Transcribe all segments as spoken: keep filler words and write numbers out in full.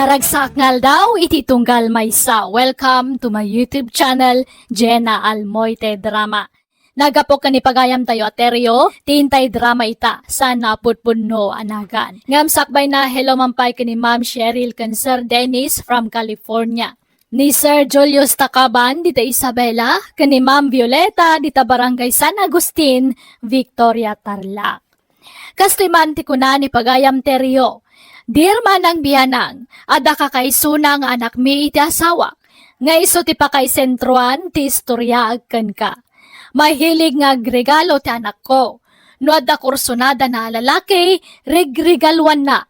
Ragsak nga aldaw iti tunggal maysa. Welcome to my YouTube channel, Jenna Almoite Drama. Naggapu ken ni pagayamtayo a Terio, ti intay drama ita, saan a pudpudno a nagan. Ngem sakbayna, hello man pay ken ni Ma'am Cheryl ken Sir Dennis from California. Ni Sir Julius Takaban dita Isabela, ken ni Ma'am Violeta dita Barangay San Agustin, Victoria, Tarlac. Kastoy man ti kuna ni pagayam Terio, "Dear Manang Bianang, adda kakaisuna nga anakmi iti asawak, nga isu ti pakaisentroan ti istoriaek kenka. Mahilig nga agregalo ti anakko. No adda kursunadana a lalaki, regregaloanna.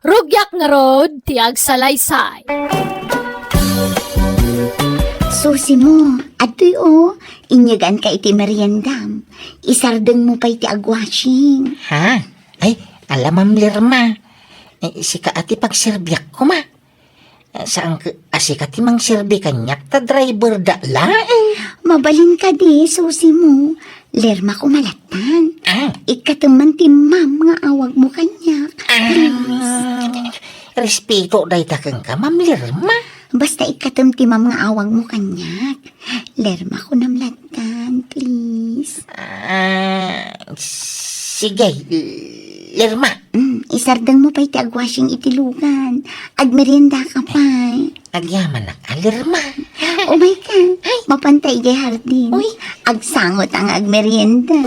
Rugiak ngarud ti agsalaysay." Susi mo, adtoy o, inyaganka iti meriendam. Isardeng mo pay ti agwashing. Ha? Ay, ala, Ma'am Lerma. Eh, sika a ti pagserbiak koma. Eh, saan ka, a sika ti mangserbi kaniak ta driver da laeng. Mabalin kadi, Susi mo. Lerma ko malatan. Ah. Ikkatem man ti ma'am nga awag mo kaniak. Ah, please. Respeto dayta kenka, Ma'am Lerma. Basta ikkatem ti ma'am nga awag mo kaniak. Lerma ko malatan, please. Ah, sige, Lerma. Mm, isardeng mo pay ti agwashing iti lugan. Agmerienda ka pay. Agyamanak a, Lerma. Umay ka. Ay. Mapanta idiay hardin. Uy. Agsangot nga agmerienda.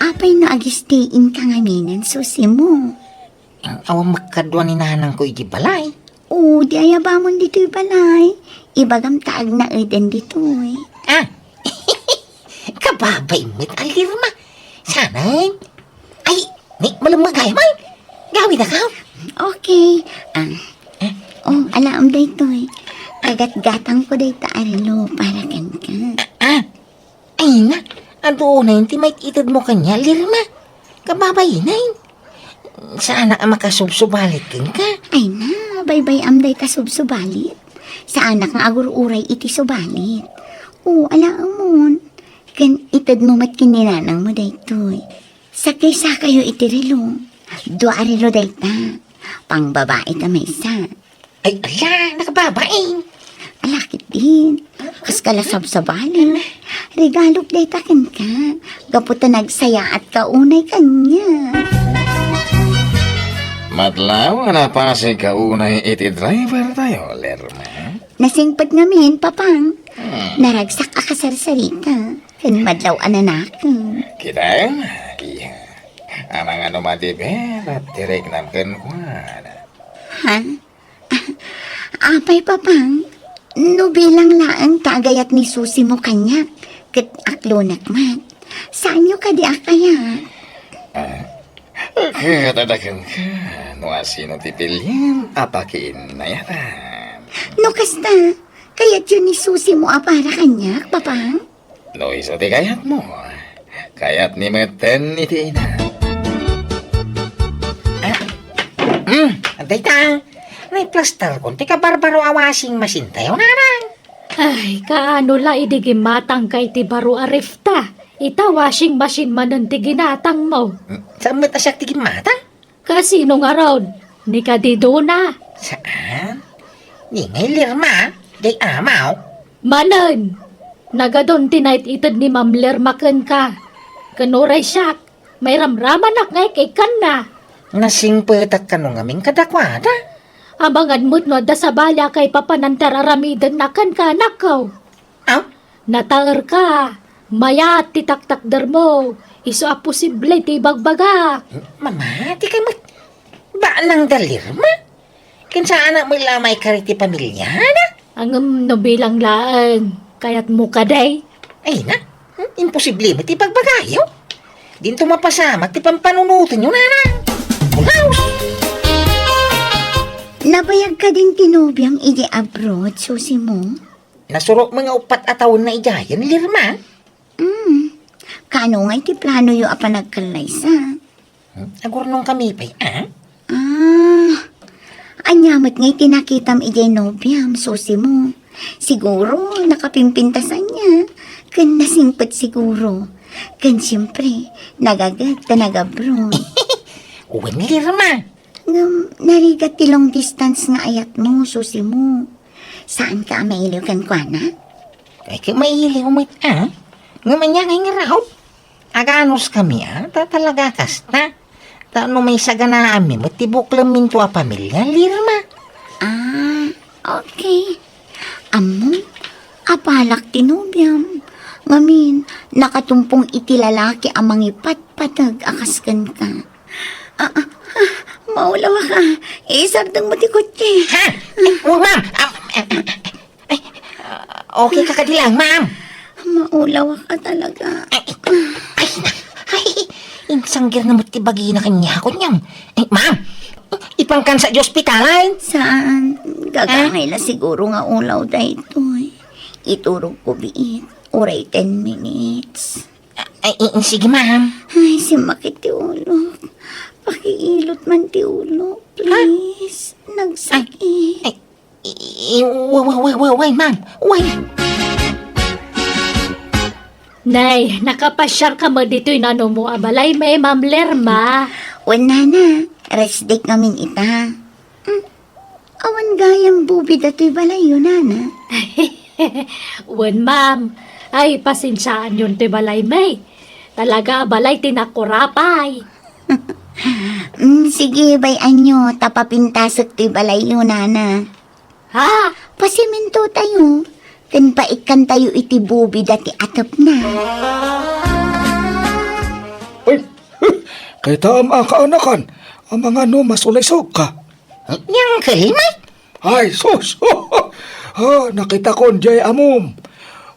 Apay no agistay-inka ngaminen, Susi mo? Awan makadua ni nanangko iti balay. O, di ayabamon ditoy balay. Ibagam ta agnaeden ditoy. Ah, kababain met a, Lerma. Saan? Ay, ni, malemmegayam ay. Gawidaka. Okay. Ah. Oh, alaem daytoy. Kagatgatangko dayta a relo para kenka. Ah, ay na, adu unay ti maititedmo kaniak, Lerma. Kababain ay. Saanak a makasubsubalit kenka. Ay na, baybay-am dayta subsubalit. Saanak nga agur-uray iti subalit. O, alaemon. Ken itedmo met ken ni nanangmo daytoy. Sakaysakayo iti relo. Dua a relo dayta. Pangbabai ta maysa. Ay, ala, nakababai. Ala ketdin. Kaskala sabsabali. Regalok dayta kenka. Gapu ta nagsayaatka unay kaniak. Matlaw a napasigka unay iti driver tayo, Lerma. Nasingpet ngamin, Papang. Hmm. Naragsak a kasarsarita. Ken madlaw a nanakem. Kita, iya. Amangan no madiber, ti riknam kenkuana. Ha? Apay, Papang, no bilang laeng ta agayat ni Susi mo kaniak, ket aklonek met. Saanyo kadi a kayat? Ah, ket adda kenka, no asino ti bilin a pakiinnayatan. No kasta, kayatyo ni Susi mo a para kaniak, Papang? No isu ti kayatmo, kayatmi metten iti ina. Ah, hmm, dayta, naiplastarkon ti kabarbaro a washing machine tayo, Nanang. Ay, kaano la idi gimmatangka iti baro a refta? Ita washing machine manen ti ginatangmo. Hmm, saan met a siak ti gimmatang? Kasino ngarud? Ni kadidona? Saan? Ni ngay Lerma, diay amaw. Manen, nagadun ti naited ni Ma'am Lerma kenka. Ken uray siak, mairamramanak nga ikkanna. Nasingpetak kano ngamin kadakuada? Amangan met no adda sabali a kaipapanan ti ar-aramidenna kenka, anakko. Aw? Nataerka, mayat ti taktakdermo, isu a posible ti ibagbagak. Mamati ka met. Baanang da Lerma? Ken saanak met la a maikari ti pamiliana? Ngem no bilang laeng, kayatmo kadi? Ay na, hmm, imposible met ti ibagbagayo. Dinto mapasamak ti pampanunotenyo, Nanang. Bulaw! Nabayag kadin ti nobiam idiay abroad, Susi mo? Nasurok met nga uppat a tawenna idiayen, Lerma. Mm. Kano ngay ti planoyo a panagkallaysa? Hmm? Agurnongkami pay, a? Ah, ania met ngay ti nakitam idiay nobiam, Susi mo? Siguro, nakapimpintas ania. Ken nasingpet siguro. Ken siempre, nagaget ta nagabroad. Wen, Lerma. Ngem narigat ti long distance nga ayatmo, Susi mo. Saanka a mailiw kenkuana? Ay, ket mailiw met, a? Ngem ania ngay ngarud? Aganuskami, a? Ta talaga kasta. Ta no maisaganaanmi met ti buklemminto a pamilia, Lirma. Ah, okay. Ammom, apalak ti nobiam. Ngamin, nakatumpong iti lalaki a mangipatpateg a kas kenka. Ah, ah, ah, maulawak a. Isardengmo ti kotse. Ha? Ay, oh, ma'am. Ah, eh, eh, eh, ay, ah, okay ka kadi lang, ma'am? Maulawak a talaga. Ay, ay, ay, insanggir na met ti bagina kaniak, kunyam. Ay, ma'am, ipankan sa di ospitalan? Saan? Gagangay la siguro nga ulaw daytoy. Iturogko biit. Uray ten minutes. Ay, i-, sige, ma'am. Ay, simmakit ti ulok. Pakiilot man ti ulok, please. Nagsakit. Ay, i-, i-, wa-, wa-, wa-, wa-, why, ma'am? Why? Nay, nakapasiar ka met ditoy nanumo a balay, may Ma'am Lerma. Wen, nana, rest day ngamin ita. Hmm. Awan gayam bubi datoy balayyo, nana. Wen, ma'am. Ay, pasensiaanyon toy balay, may. Talaga a balay ti nakurapay. Mm, sige, bay-anyo, ta papintasek toy balayyo, nana. Ha? Pasimintotayo, ken paikkantayo iti bubi dati atepna. Ay, kitaem a kaanakan, amangan no masulisog ka. Ni Uncle Mike? Ay, sus! Ah, nakitakon diay ammom.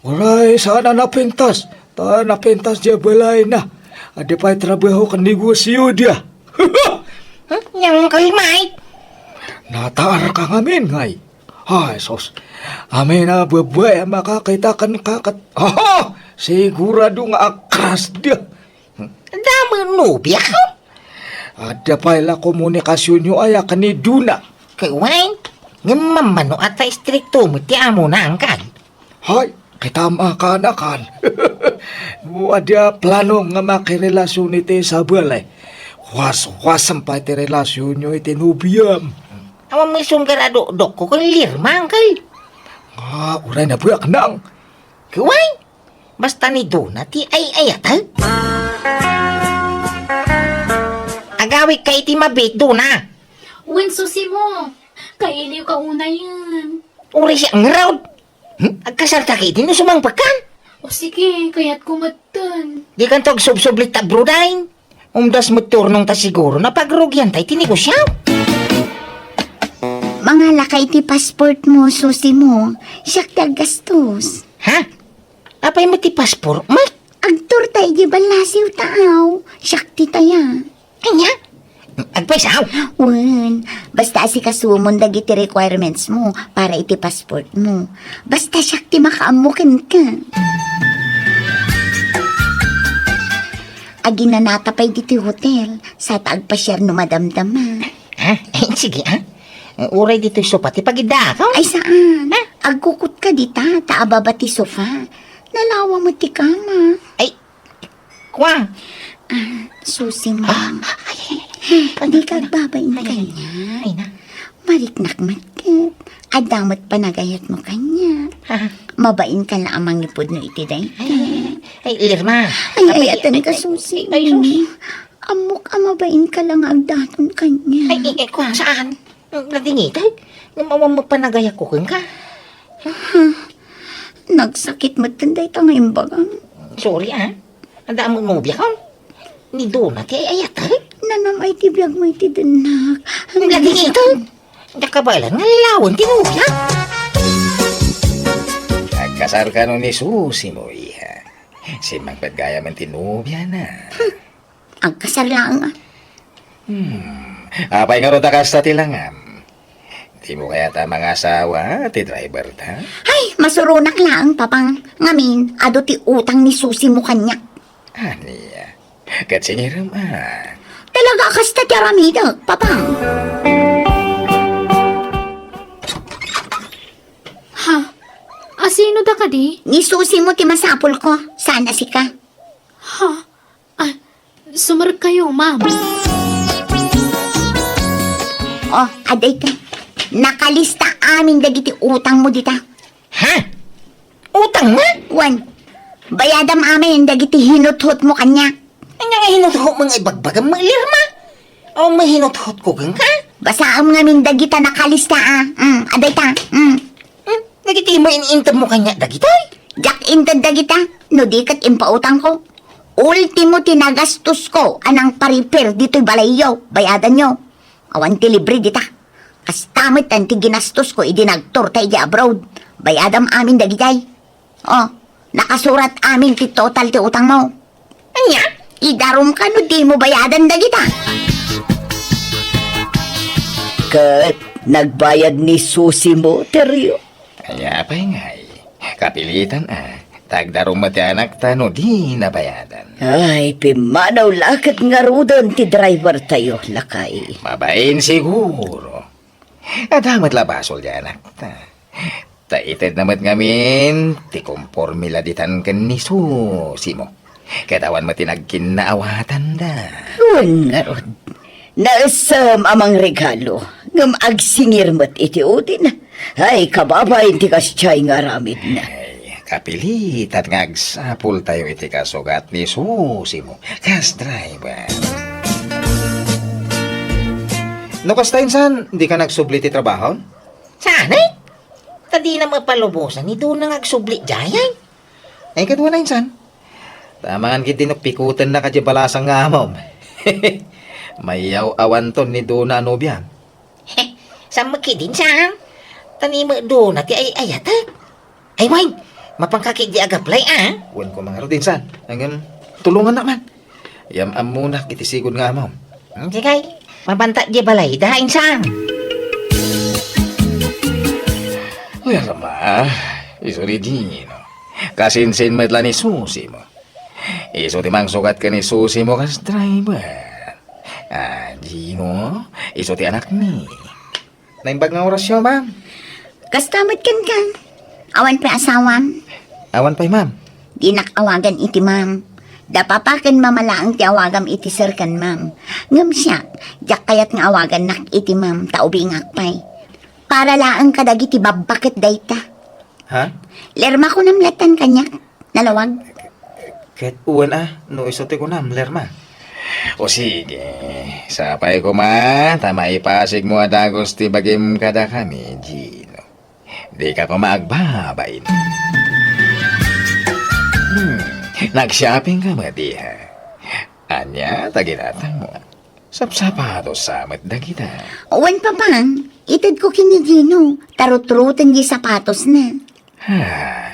Uray saan a napintas, ta napintas diay balayna. Adda pay trabaho ken negosio dia. Hmm? Ni Uncle Mike? Nataarka ngamin, ngay. Ay, sus. Amin a babai a makakita kenka ket, aha! Sigurado nga akras dia. Damo nobiak? Adda pay la komunikasionyo aya ken ni Dona? Ket wen, ngem mammano a ta istrikto met ti amona, angkan. Hay, kitaem a kaanakan. No adda plano nga makirelasion iti sabali, waswasem pay ti relasionyo iti nobiam. Awan met isunggar a dokdokko ken Lirma, angkel. Ah, uray nabiak nang. Ket wen, basta ni Dona ti ay-ayatek. Agawidka iti mabiit, Dona. Wen, Susi mo. Kailiw ka unayen. Uray siak ngarud. Hmm? Agkasarta ketdi no sumangpetkan? O sige, kayatko metten. Dikanto agsubsublit ta abroad ay. Umdas met ti urnongta siguro, napagrugianta iti negosio. Mangalaka iti passport mo, Susi mo. Siak ti aggastos. Ha? Apay met ti passport mo? Agturta iti ballasiw ta aw. Siak ti taya. Ania? Agpayso? Wen, basta asikasumon dagiti requirements mo para iti passport mo. Basta siak ti makaammo kenka. Aginanata pay ditoy hotel, sa ta agpasiar no madamdama. Ah, eh, sige, ah. Uray ditoy sofa ti pagiddaak, oh. Ay, saan? Ah? Agkukutka dita, ta ababa ti sofa. Nalawa met ti kama. Ay, Kwa? Ah, Susi mo. Ah, ay, ay, ay. Dika agbabain kaniak. Ay, na. Mariknak met ket. Adda met panagayat mo kaniak. Ah. Mabain ka la a mangipudno iti dayta. Ay, ay, ay, Lirma. Ay, ay, ayaten ka, Susi. Ay, sus. Ammok a mabain ka la nga agdaton kaniak. Ay, ay, ay, kwa, saan? Nadingitan? Ngem awan met panagayatko kenka. Nagsakit met dayta nga imbagam. Sorry, ah. Adda met nobiak? Ni Dona ti ay-ayatek? Nanam-ay ti biagmo iti dennak. Nadingitan? Diak kabaelan nga lalawen ti nobiak. Agkasar kano ni Susi mo, iha. Simmangpet gayam ti nobiana. Agkasar laeng. Hmm. Apay ngarud a kasta ti langam? Dimo kayat a mangasawa ti driver ta? Ay, masuronak laeng, Papang. Ngamin, adu ti utang ni Susi mo kaniak. Ania? Ket singirem a. Talaga a kasta ti aramidek, Papang. Ha? Asino da kadi? Ni Susi mo ti masapulko, saan a sika. Ha? Ah, sumarek kayo, ma'am. Oh, adayta. Nakalista amin dagiti utangmo dita. Ha? Utangna? Wen, bayadam amin dagiti hinuthotmo kaniak. Ania nga hinuthotmo nga ibagbagam, Lerma? Awan met hinuthotko kenka? Basaem ngamin dagita nakalista, a. Mm, adayta. Mm. Hmm? Dagiti main-intedmo kaniak dagitoy? Diak inted dagita, no di ket impautangko. Ultimo ti nagastosko a nangpa-repair ditoy balayyo, bayadanyo. Awan ti libre dita. Kasta met ti ginastosko idi nagtourta idiay abroad. Bayadam amin dagijay. Oh, nakasurat amin ti total ti utangmo. Ania? Idarumka no dimo bayadan dagita. Ket nagbayad ni Susi mo, Terio? Ania pay ngay? Kapilitan a. Ta agdarum met ti anakta no di nabayadan. Ay, pimmanaw la ket ngaruden ti drivertayo, lakay. Mabain siguro. Adda met la basol ti anakta. Ta itedna met ngamin ti komporme la ditan ken ni Susi mo. Ket awan met ti nagkinnaawatanda. Wen ngarud. Naessem a mangregalo, ngem agsingir met iti udina. Ay, kababain ti kasdiay nga aramidna. Ay, kapilitan nga agsapultayo iti kasugat ni Susi mo, kas driver. No kasta insan, dika nagsubli ti trabaho? Saan, eh? Ta dina mapalubosan ni Dona nga agsubli diay, ay. Ay, ket wen insan. Ta amangan ketdi no pikutennak diay balasang nga amom. Mayaw-awanton ni Dona a nobiam. He, saan met ketdin, saan? Ta ni met Dona ti ay-ayatek. Ay, wen, mapanka ketdi agaplay, a? Wen koma ngarud insan. Ngem, tulongannak man. Yam-ammonak iti sigud nga amom. Hmm, sige. Mapanta diay balayda, insan. Wen, Lerma, isu ni Gino. Kasinsin met la ni Susi mo. Isu ti mangsukat ken ni Susi mo kas driver. A, Gino, isu ti anakmi. Naimbag nga orasyo, ma'am. Kasta met kenka. Awan pay asawam? Awan pay, ma'am. Dinak awagan iti ma'am. Da papa ken mama laeng ti awagam iti sir ken ma'am. Ngem siak, diak kayat nga awagannak iti ma'am ta ubingak pay. Para laeng kadagiti babbaket dayta. Ha? Lerma kunam latta kaniak. Nalawag. Ket wen a, no isu ti kunam, Lerma. O sige, sapay koma, ta maipasigmo a dagus ti bagim kadakami, Gino. Dika koma agbabain. Hmm, nag-shopping ka met, iha? Ania ta ginatangmo? Sapsapatos sa met dagita. Wen, Papa, itedko ken ni Gino, ta rutruten diay sapatosna. Ah.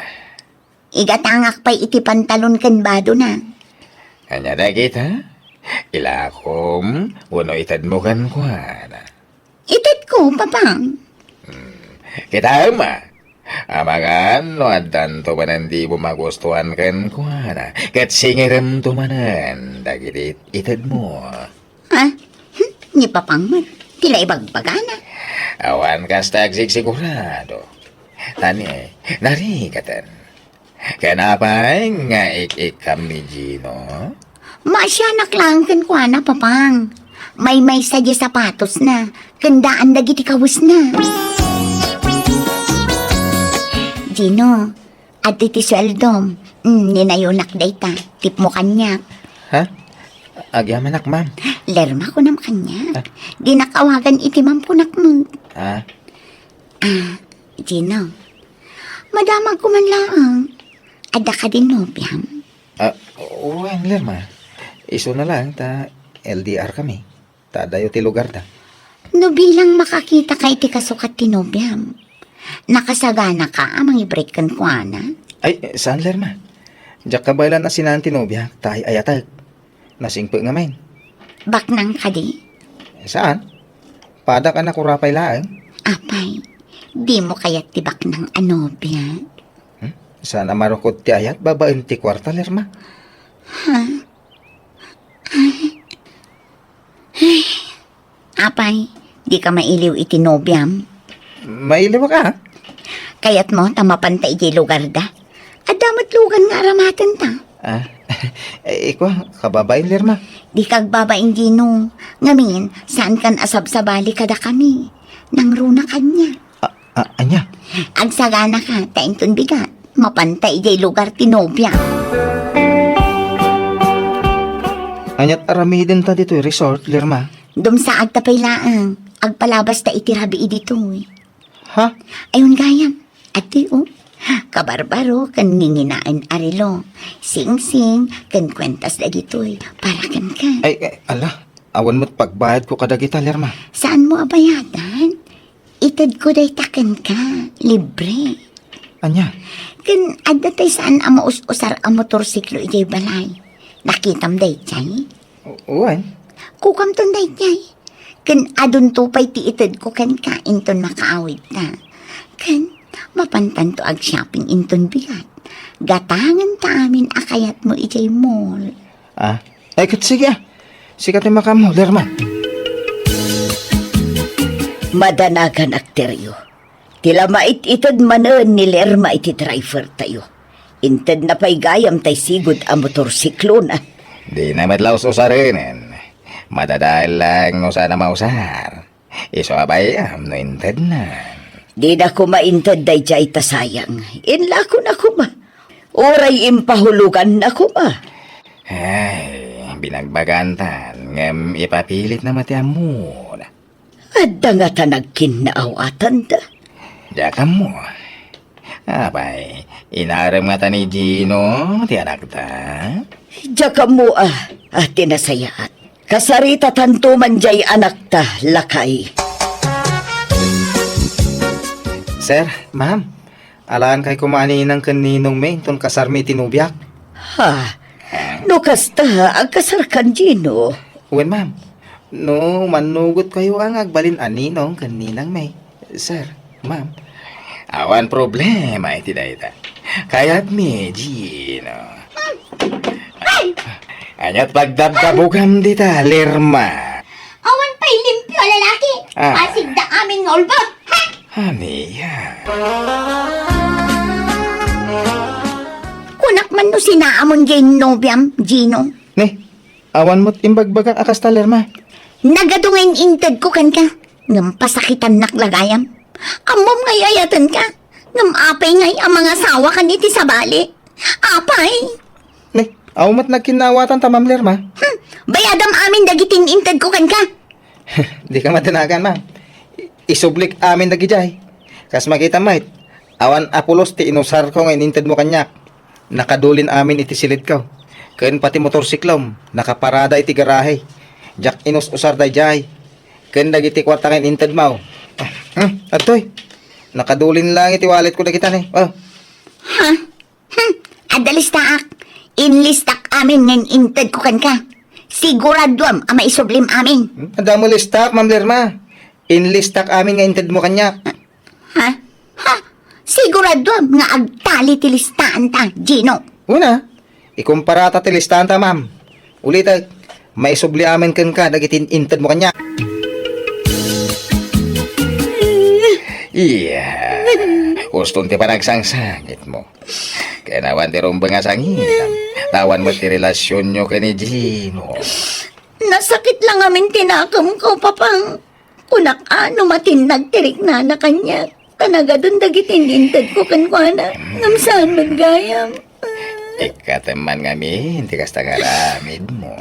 Igatangak pay iti pantalon ken badona. Ania dagita? Ilakom wenno itedmo kenkuana? Itedko, Papa. Hmm. Kitaem a. Amangan no addanto manen dimo magustuan kenkuana, ket singiremto manen dagiti itedmo. Ha? Hmm, ni Papang met, ti la ibagbagana. Awan kasta agsigsigurado. Tani, narigaten. Ken apay nga ik-ikkam ni Gino? Maasianak laeng kenkuana, Papang. Maymaysa diay sapatosna, ken daan dagiti kawesna. Gino, adtoy ti sueldom. Mm, ninayonak dayta. Tipmo kaniak. Ha? Agyamanak, ma'am. Lerma, kunam kaniak. Ah. Dinak awagan iti ma'am, kunak met. Ah. Ah, Gino. Madamagko man laeng. Adda kadin nobiam? Ah, wen, Lerma. Isuna laeng ta L D R kami. Ta adayo ti lugarda. No bilang makakitaka iti kasukat ti nobiam, nakasaganaka a mangi-break kenkuana? Ay, saan, Lerma. Diak kabaelan a sinaen ti nobiak, ta ay-ayatek. Nasingpet ngamin. Baknang kadi? Saan? Padak a nakurapay laeng. Apay, dimo kayat ti baknang a nobia? Hmm? Saan a marukod ti ayat babaen ti kuarta, Lerma? Ha? Ay. Ay. Apay, dika mailiw iti nobiam? Mailiwak a. Kayatmo ta mapanta idiay lugarda? Adda met lugan nga aramatenta. Ah, Eh, ikua, kababain, Lerma. Dika agbabain, Gino. Ngamin, saankan a sabsabali kadakami. Nangruna kaniak. A-, a-, ania? Agsaganaka, ta inton bigat, mapanta idiay lugar ti nobia. Aniat aramidenta ditoy resort, Lerma? Dumsaagta pay laeng. Agpalabasta iti rabii ditoy. Ha? Ayon gayam. Adtoy, o. Kabarbaro ken nginginaen a relo. Singsing ken kuentas dagitoy para kenka. Ay, ay, ala. Awan met pagbayadko kadagita, Lerma. Saanmo a bayadan? Itedko dayta kenka. Libre. Ania? Ken adda tay saan a maus-usar a motorsiklo idiay balay. Nakitam daydiay? U-, wen. Kukamton daydiay. Ken adunto pay ti itedko kenka inton makaawidta. Ken mapantanto ag-shopping inton bigat. Gatangenta amin a kayatmo idiay mall. Ah, ay, ket sige, ah. Sika ti makaammo, Lerma. Madanaganak, Terio. Ti la mait-ited manen ni Lerma iti driver tayo. Intedna pay gayam tay sigud a motorsiklona. Dina met la us-usarenen. Madadael laeng no saan a mausar. Isu a bay-am no intedna. Dina koma inted daydiay ta sayang. Inlakona koma. Uray impahuloganna koma. Ay, binagbagantan, ngem ipapilitna met ti ammona. Adda ngata nagkinnaawatanda? Diak ammo. Apay, inarem ngata ni Gino ti anakta? Diak ammo a, a ti nasayaat. Kasaritatanto man diay anakta, lakay. Sir, ma'am, alankay koma a ninang ken ninongmi inton kasarmi iti nobiak. Ha? No kasta, agkasarkan, Gino? Wen, ma'am. No mannugotkayo a nga agbalin a ninong ken ninangmi, sir, ma'am. Awan problema iti dayta. Kayatmi, Gino. Ay! Aniat pagdabdabugam dita, Lerma? Awan pay limpio a lalaki. Ah. Pasigda amin nga ulbod. Ha? Ania? Kunak man no sinaamon diay nobiam, Gino. Ne, awan met imbagbagak a kasta, Lerma. Nagadu nga in-intedko kenka, ngem pasakitannak la gayam. Ammom nga ay-ayatenka, ngem apay ngay a mangasawakan iti sabali? Apay? Ne, awan met nagkinnaawatanta, Ma'am Lerma. Hmm, bayadam amin dagiti in-intedko kenka. Dika madanagan, ma'am. I-, isublik amin dagidiay. Kas makitam met, awan a pulos ti inusarko nga in-intedmo kaniak. Nakadulin amin iti silidko. Ken pati motorsiklom, nakaparada iti garahe. Diak inus-usar daydiay. Ken dagiti kuarta nga in-intedmo. Ah, hmm, adtoy. Nakadulin lang iti walletko dagita ne. Oh. Ha? Hmm, adda listaak. Inlistak amin nga in-intedko kenka. Siguraduam a maisublim amin. Hmm, adda mo listak, Ma'am Lerma. Inlistak amin nga intedmo kaniak. Ha? Ha? Siguraduam nga agtali ti listaanta, Gino. Una, ikumparata ti listaanta, ma'am. Ulitek, maisubli amin kenka dagiti intedmo kaniak. Iya, uston ti panagsangsangitmo. Ken awan ti rumbeng a sangitam. Ta awan met ti relasionyo ken ni Gino. Nasakit lang amin ti nakemko, Papang. Kunak a no matin nagtiriknana kaniak, ta nagadun dagiti in-intedko kenkuana, ngem saan met gayam. Ikkatem man ngamin ti kasta nga aramidmo.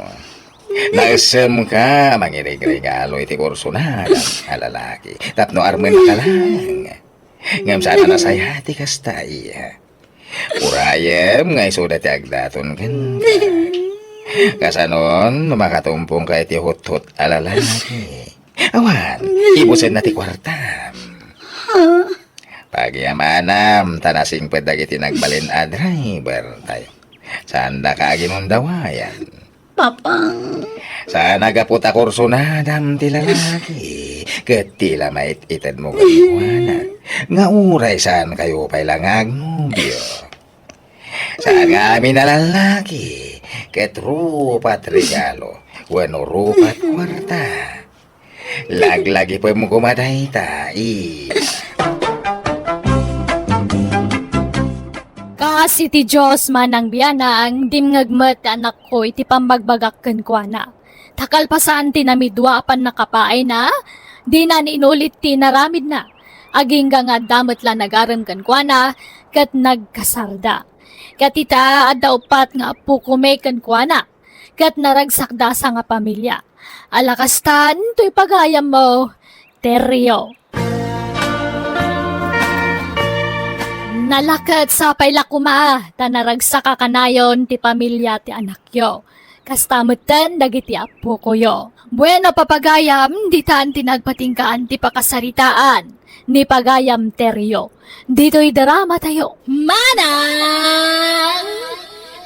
Naissemka a mangirigregalo iti kursunadam a lalaki tapno armenka lang. Ngem saan a nasayaat ti kasta, iya. Urayem nga isuda ti agdaton kenka. Kasanon no makatumpongka iti huthot a lalaki? Awan, ibusenna ti kuartam. Pagiamanam ta nasingpet dagiti nagbalin a driver tayo. Saandaka aginundawayan. Papang. Saan a gapu ta kursunadam ti lalaki, ket ti la mait-itedmo kenkuana, nga uray saankayo pay la nga agnobio. Saan nga amin a lalaki, ket rupat regalo, wenno rupat kuarta. Laglagipem koma dayta, i. Kas iti Dios, Manang Bianang, dimngeg met ti anakko iti pammagbagak kenkuana. Ta kalpasan ti namidua a pannakapaayna, dina inulit ti inaramidna. Agingga nga adda met la nagarem kenkuana, ket nagkasarda. Ket ita, adda uppat nga appokomi kenkuana, ket naragsakda a sangapamilia. Ala kastan, toy pagayammo, Terrio. Nalaket sapay la koma ta naragsaka kanayon ti pamilia ti anakyo. Kasta metten dagiti appokoyo. Bueno, papagayam, ditan ti nagpatinggaan ti pakasaritaan ni Pagayam Terrio. Ditoy drama tayo. Manang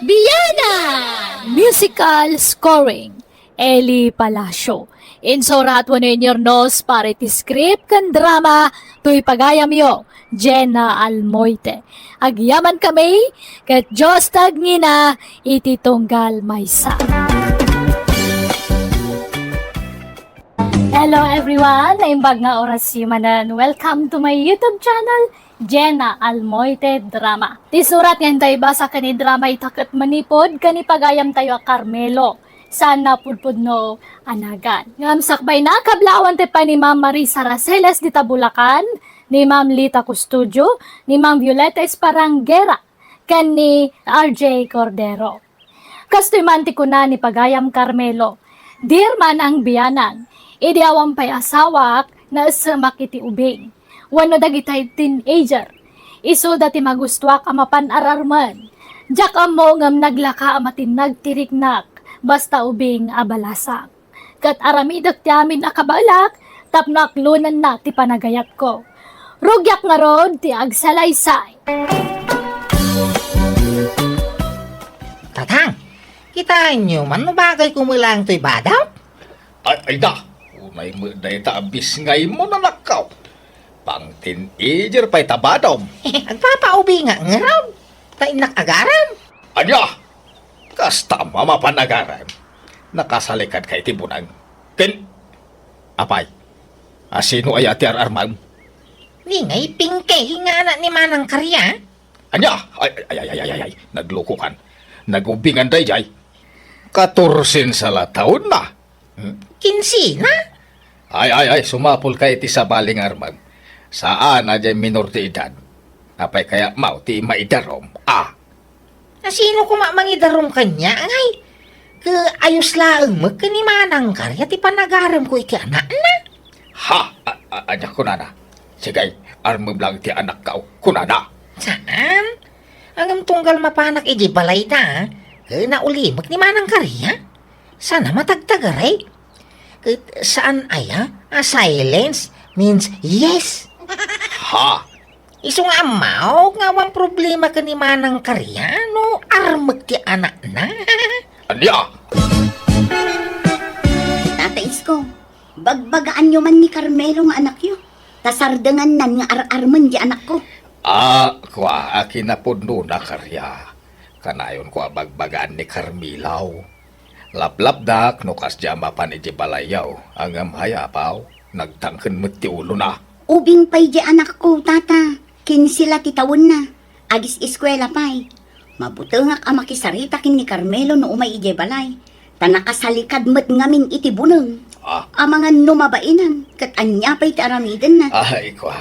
Bianang! Musical scoring, Eli Palacio. Insurat wenno inyurnos para iti script ken drama toy pagayamyo, Jenna Almoite. Agyaman kami, ket Dios ti agngina iti tunggal maysa. Hello everyone! Naimbag nga oras manen. Welcome to my YouTube channel, Jenna Almoite Drama. Ti surat nga inta ibasa ken idrama ita ket manipud ken ni pagayamtayo a Carmelo, saan napudpudno a nagan. Ngem sakbayna, kablawan ti pay ni Ma'am Marisa Raceles dita Bulacan, ni Ma'am Lita Custodio, ni Ma'am Violeta Esparangera, ken ni R J Cordero. Kastoy man ti kuna ni pagayam Carmelo, "Dear Manang Bianang, idi awan pay asawak, naessemak iti ubing wenno dagitay teenager. Isuda ti magustuak a mapan-ar-armen. Diak ammo ngem naglaka a matinnag ti riknak basta ubing a balasang. Ket aramidek ti amin a kabaelak tapno aklonenna ti panagayatko. Rugiak ngarud ti agsalaysay." Tatang, kitaenyo man no bagay ko met laeng toy badaw? Ay, ay da! Unay met dayta a bisngaymo, anakko. Pang-teenager pay ta badawm. Agpapaubingak ngarud, ta innak agarem. Ania? Kasta a mapan agarem, nakasalikadka iti buneng. Ken, apay, a sino aya ti ar-armem? Ni ngay Pingkay nga anak ni Manang Karya. Ania? Ay, ay, ay, ay, ay, ay, naglukokan. Nagubingan daydiay. Katorsen sa la taonna. Hmm? Kinsena? Ay, ay, ay, sumapulka iti sabali nga armem. Saan a diay minor ti edad. Apay kayatmo ti maidarum? Ah. A sino koma mangidarum kaniak, ngay? Ket ayos laeng met ken ni Manang Karya ti panagaremko iti anakna. Ha? A, a, ania kunana? Sige, armem laeng ti anakko, kunana. Saan? Ngem tunggal mapanak idiay balayda, ket naulimek ni Manang Karya. Saan a matagtagari? Ket saan aya a silence means yes? Ha? Isu nga ammok nga awan problema ken ni Manang Karya no armek ti anakna. Ania? Tata Isko, bagbagaanyo man ni Carmelo nga anakyo, ta sardengannan nga ar-armen ti anakko. Ah, kua a kinapudnona, Karya. Kanayonko a bagbagaan ni Carmelo. Laplapdak no kasdiay a mapan idiay balayyo, ngem hay apaw, nagtangken met ti ulona. Ubing pay diay anakko, tata. Kinse la ti tawenna. Agis-eskuela pay. Mabutengak a makisarita ken ni Carmelo no umay idiay balay. Ta nakasalikad met ngamin iti buneng. Ah. Amangan no mabainan, ket ania pay ti aramidenna? Ay, kua,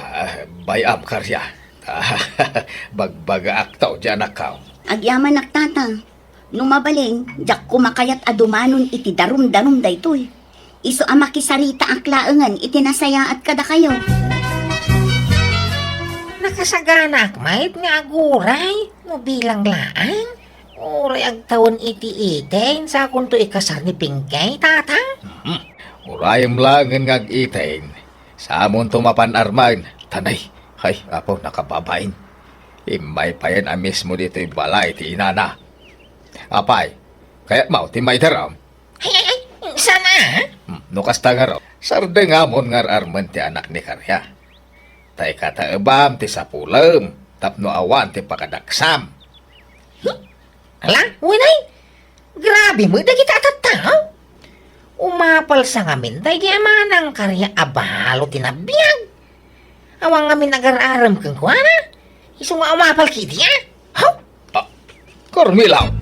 bay-am, Karya. Bagbagaakto diay anakko. Agyamanak, tata. No mabalin, diak koma kayat a dumanon iti darumdarum daytoy. Isu a makisaritaak laengen iti nasayaat kadakayo. Nakasaganaak met nga aguray no bilang laeng. Uray agtawen iti eighteen, sakonto ikasar ni Pingkay, tata. Hmm. Urayem laengen nga ag-eighteen, samonto mapan armen. Tanay, hay, apo, nakababain. Immay payen a mismo ditoy balay ti inana. Apay, kayatmo ti maidarum? Ay, ay, ay, saan a? Hmm, no kasta ngarud, sardengamon nga ar-armen ti anak ni Karya. Ta ikataebam ti sapulem tapno awan ti pakadaksam. Hmm? Ala, wen ay, grabe met dagiti a tattao. Umapal sa ngamin daydi a Manang Karya a balo ti nabiag. Awan ngamin agar-arem kenkuana. Isu nga umapal ketdi a. Haw! Carmelo!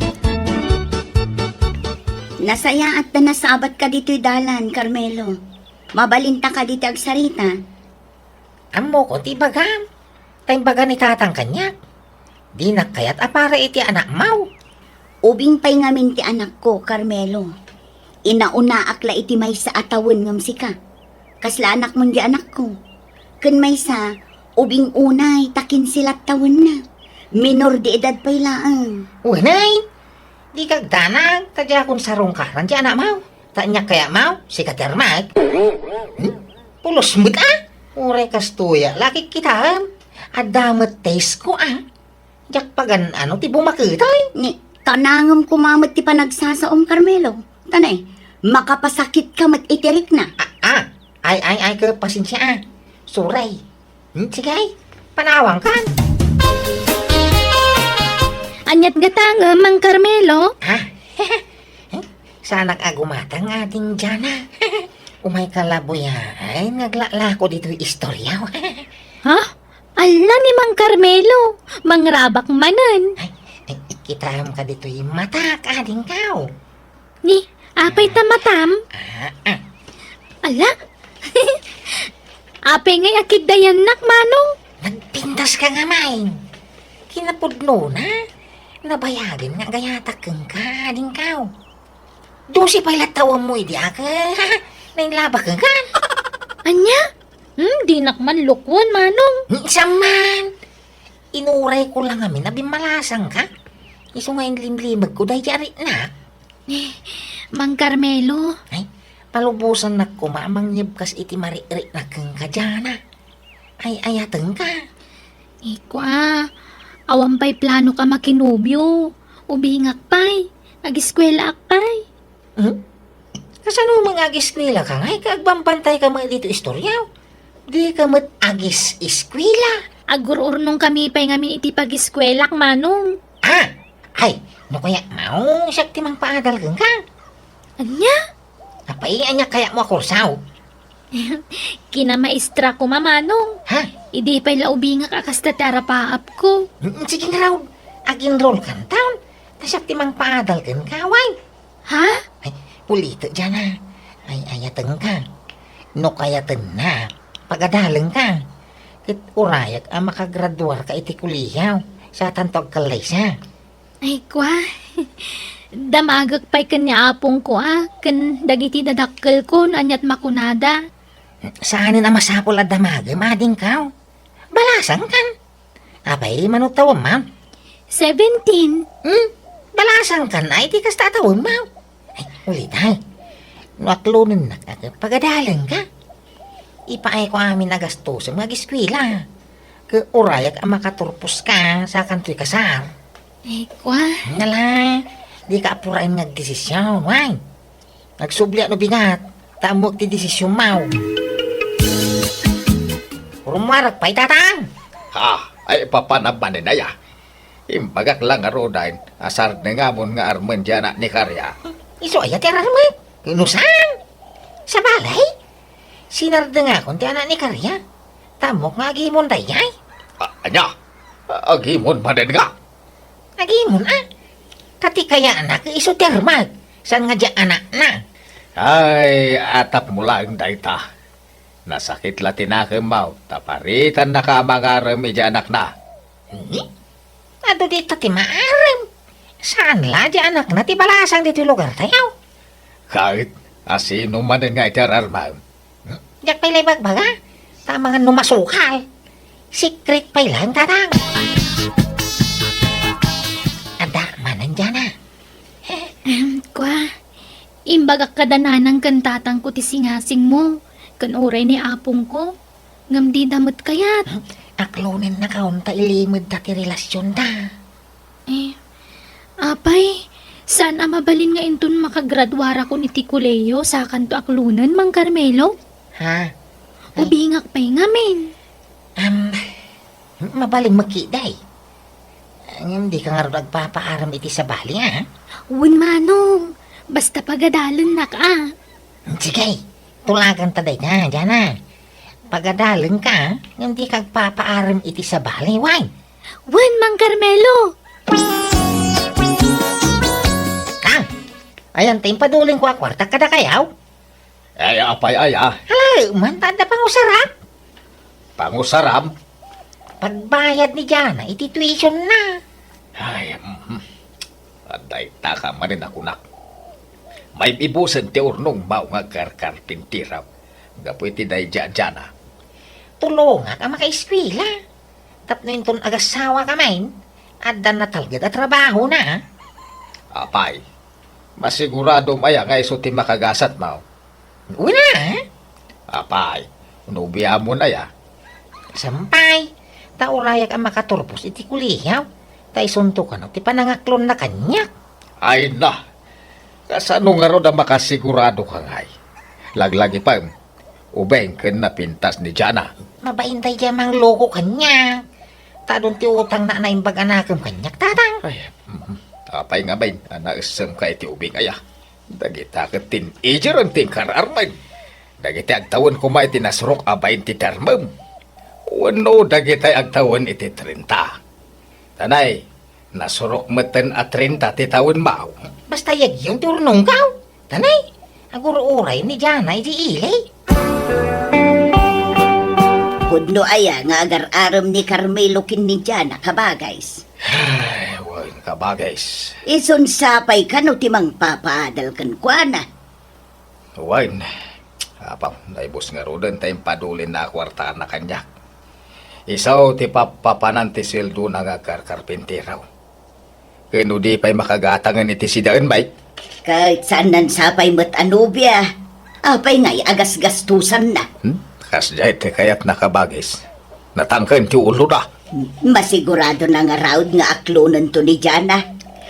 Nasayaat ta nasabatka ditoy dalan, Carmelo. Mabalinta kadi ti agsarita? Ammokon ti ibagam. Ta imbaga ni tatang kaniak, dinak kayat a para iti anakmaw. Ubing pay ngamin ti anakko, Carmelo. Inaunaak la iti maysa a tawen ngem sika. Kasla anakmon di anakko. Ken maysa, ubing unay ta kinse la't tawenna. Minor de edad pay laeng. Wenay, dika agdanag ta diakon sarungkaran ti anakmaw. Ta aniak kayatmaw, sika ti armak. Hmm? Pulos met a? Uray kastoy a, lakik kitaem. Adda met taste ko a. Diak pagan-ano ti bumaketay. Ni, kanangem koma met ti panagsasaom, Carmelo. Ta ne, makapasakitka met iti rikna. Ah, ah. Ay, ay, ay, ket pasensia a. Sorry. Hmm, sige, panawangkan. Aniat nga tangem, Mang Carmelo? Ha? Saanak a gumatang, Ading Jana. Umayka la buyaen nga aglaklako ditoy istorya. Ha? Ala ni Mang Carmelo, mangrabak manen. Ay, ay, ikitaem ka ditoy matak, adingkaw. Ni, apay ta matam? Ah, ah. Ala? Apay ngay a kiddayannak, Manong? Nagpintas ka nga, May. Kinapudnona, nabayagen nga agayatak kenka, adingkaw. Dose pay la tawemmo idi ak, nailabak kenka. Ania? Hmm, dinak man lukwen, Manong. Saan man? Inuray ko la ngamin a bimmalasangka. Isu nga inlimlimegko daydi a riknak. Eh, Mang Carmelo. Ay, palubosannak koma a mangyebkas iti marikriknak kenka, Jana. Ay-ayatenka. Ikua, awan pay planok a makinobio. Ubingak pay. Agiskuelaak pay. Hmm? Kasano man nga agiskuelaka ngay ket agbambantayka met ditoy istorya? Dika met agis-eskuela. Agur-urnongkami pay ngamin iti pagiskuelak, Manong. Ah! Ay, no kayatmaw, siak ti mangpaadal kenka. Ania? Apay, ania kayatmo a kursaw? Kinamaestra koma, Manong. Ha? Idi pay la ubingak a kasta ti arapaapko. Mm, sige ngarud. Ag-enrollkanton. Ta siak ti mangpaadal kenka, way. Ha? Ay, ulitek, Jana. Ay-ayatenka. No kayatenna, pagadalenka. Ket urayak a makagraduarka iti kolehiyo, sakanto agkallaysa. Ay, kua. Damagek pay ken ni apongko a, ken dagiti dadakkelko no aniat makunada. Saanen a masapul a damagem, adingkaw. Balasangkan. Apay, mano tawem, ma'am? Seventeen. Hmm? Balasangkan, ay, ti kasta a tawem, ma'am. Ay, ulitay. No aklonennak a ket pagadalenka. Ipaayko amin a gastosem nga agiskuela. Ket urayak a makaturposka, sakantoy kasar. Ay, kua. Nala, dika apuraen nga agdesisyon, way. Agsubli a no bigat, ta ammok ti desisyonmaw. Rummuarek pay, tatang! Ha? Ay, papanam manen aya? Imbagak la ngaruden a sardengam nga armen ti anak ni Karia. Isu aya ti ararmek? No saan? Sabali? Sinardengakon ti anak ni Karia. Ta ammok nga agimon daydiay. A-, ania? Agimon manen nga? Agimon a. Ta ti kayatna ket isu ti armak, saan nga diay anakna. Ay, atapmo laeng dayta. Nasakit la ti nakemmaw, ta paritannaka a mangarem idiay anakna. Hmm? Adu dita ti maarem. Saan la diay anakna ti balasang ditoy lugartayo? Ket, asino manen nga iti ararmem? Diak pay la ibagbaga. Ta amangan no masukal. Secret pay laeng, tatang. Adda manen, Jana. Em, kua, imbagak kada nanang ken tatangko ti singasingmo, ken uray ni apongko, ngem dida met kayat. Aklonennaka unta ilimedta ti relasionda. Eh, apay, saan a mabalin nga inton makagraduarakon iti kolehiyo, sakanto aklonen, Mang Carmelo? Ha? Ay. Ubingak pay ngamin. Am, mabalin met ketdi. Ngem dika ngarud agpapaarem iti sabali, a? Wen, Manong. Basta pagadalennak, a. Sige, tulaganta dayta, Jana. Pagadalenka, ngem dika agpapaarem iti sabali, way. Wen, Mang Carmelo! Ayan ti impadulingko a kuarta kadakayaw. Ay, apay aya? Hala, man, ta adda pangusarak. Pangusaram? Pagbayad ni Jana iti tuition na. Ay, mhm. Adda ita ka manen a kunak. Maibibusen ti urnong mao nga agkarkarpintiraw. Gapu iti daydi a Jana. Tulongak a makaeskuela. Tapno inton agasawa ka main, adda natalged a trabaho na. Apay, masiguradom aya nga isu ti makagasat mao? Wen a. Apay, nobiamon aya? Sampay, ta urayak a makaturpos iti kuliaw, ta isunto kano ti panangaklonna kaniak. Ay na, kasano ngarud a makasigurado ka ngay? Laglagipem, ubing ken napintas ni Jana. Mabain daydiay a mangloko kaniak. Ta adun ti utangna a naimbag a nakem kaniak, tatang. Ay, mhm. Apay ngamin a naessem ka iti ubing aya? Dagita ket teenager ti inkar-armen. Dagiti agtawen koma iti nasurok a bain ti termem. Wenno dagiti agtawen iti trenta. Tanay, nasurok metten a trenta ti tawen mao. Basta yagyon ti urnongkaw. Tanay, agur-uray ni Jana iti ili. Pudno aya nga agar-arem ni Carmelo ken ni Jana, kabagays? Ay, wen, kabagays. Isun sapay kano ti mangpapaadal kenkuana? Wen, apang, naibus ngaruden ta impadulinna a kuartana kaniak. Isu ti pappapanan ti sueldona nga agkarkarpintero. Ken no di pay makagatangen iti sidaen, bay? Ket saan nansapay met a nobia. Apay ngay a gasgastosanna? Hmm? Kasdiay ti kayatna, kabagis. Natangken ti ulona. Masigurado na ngarud nga aklonento ni Jana.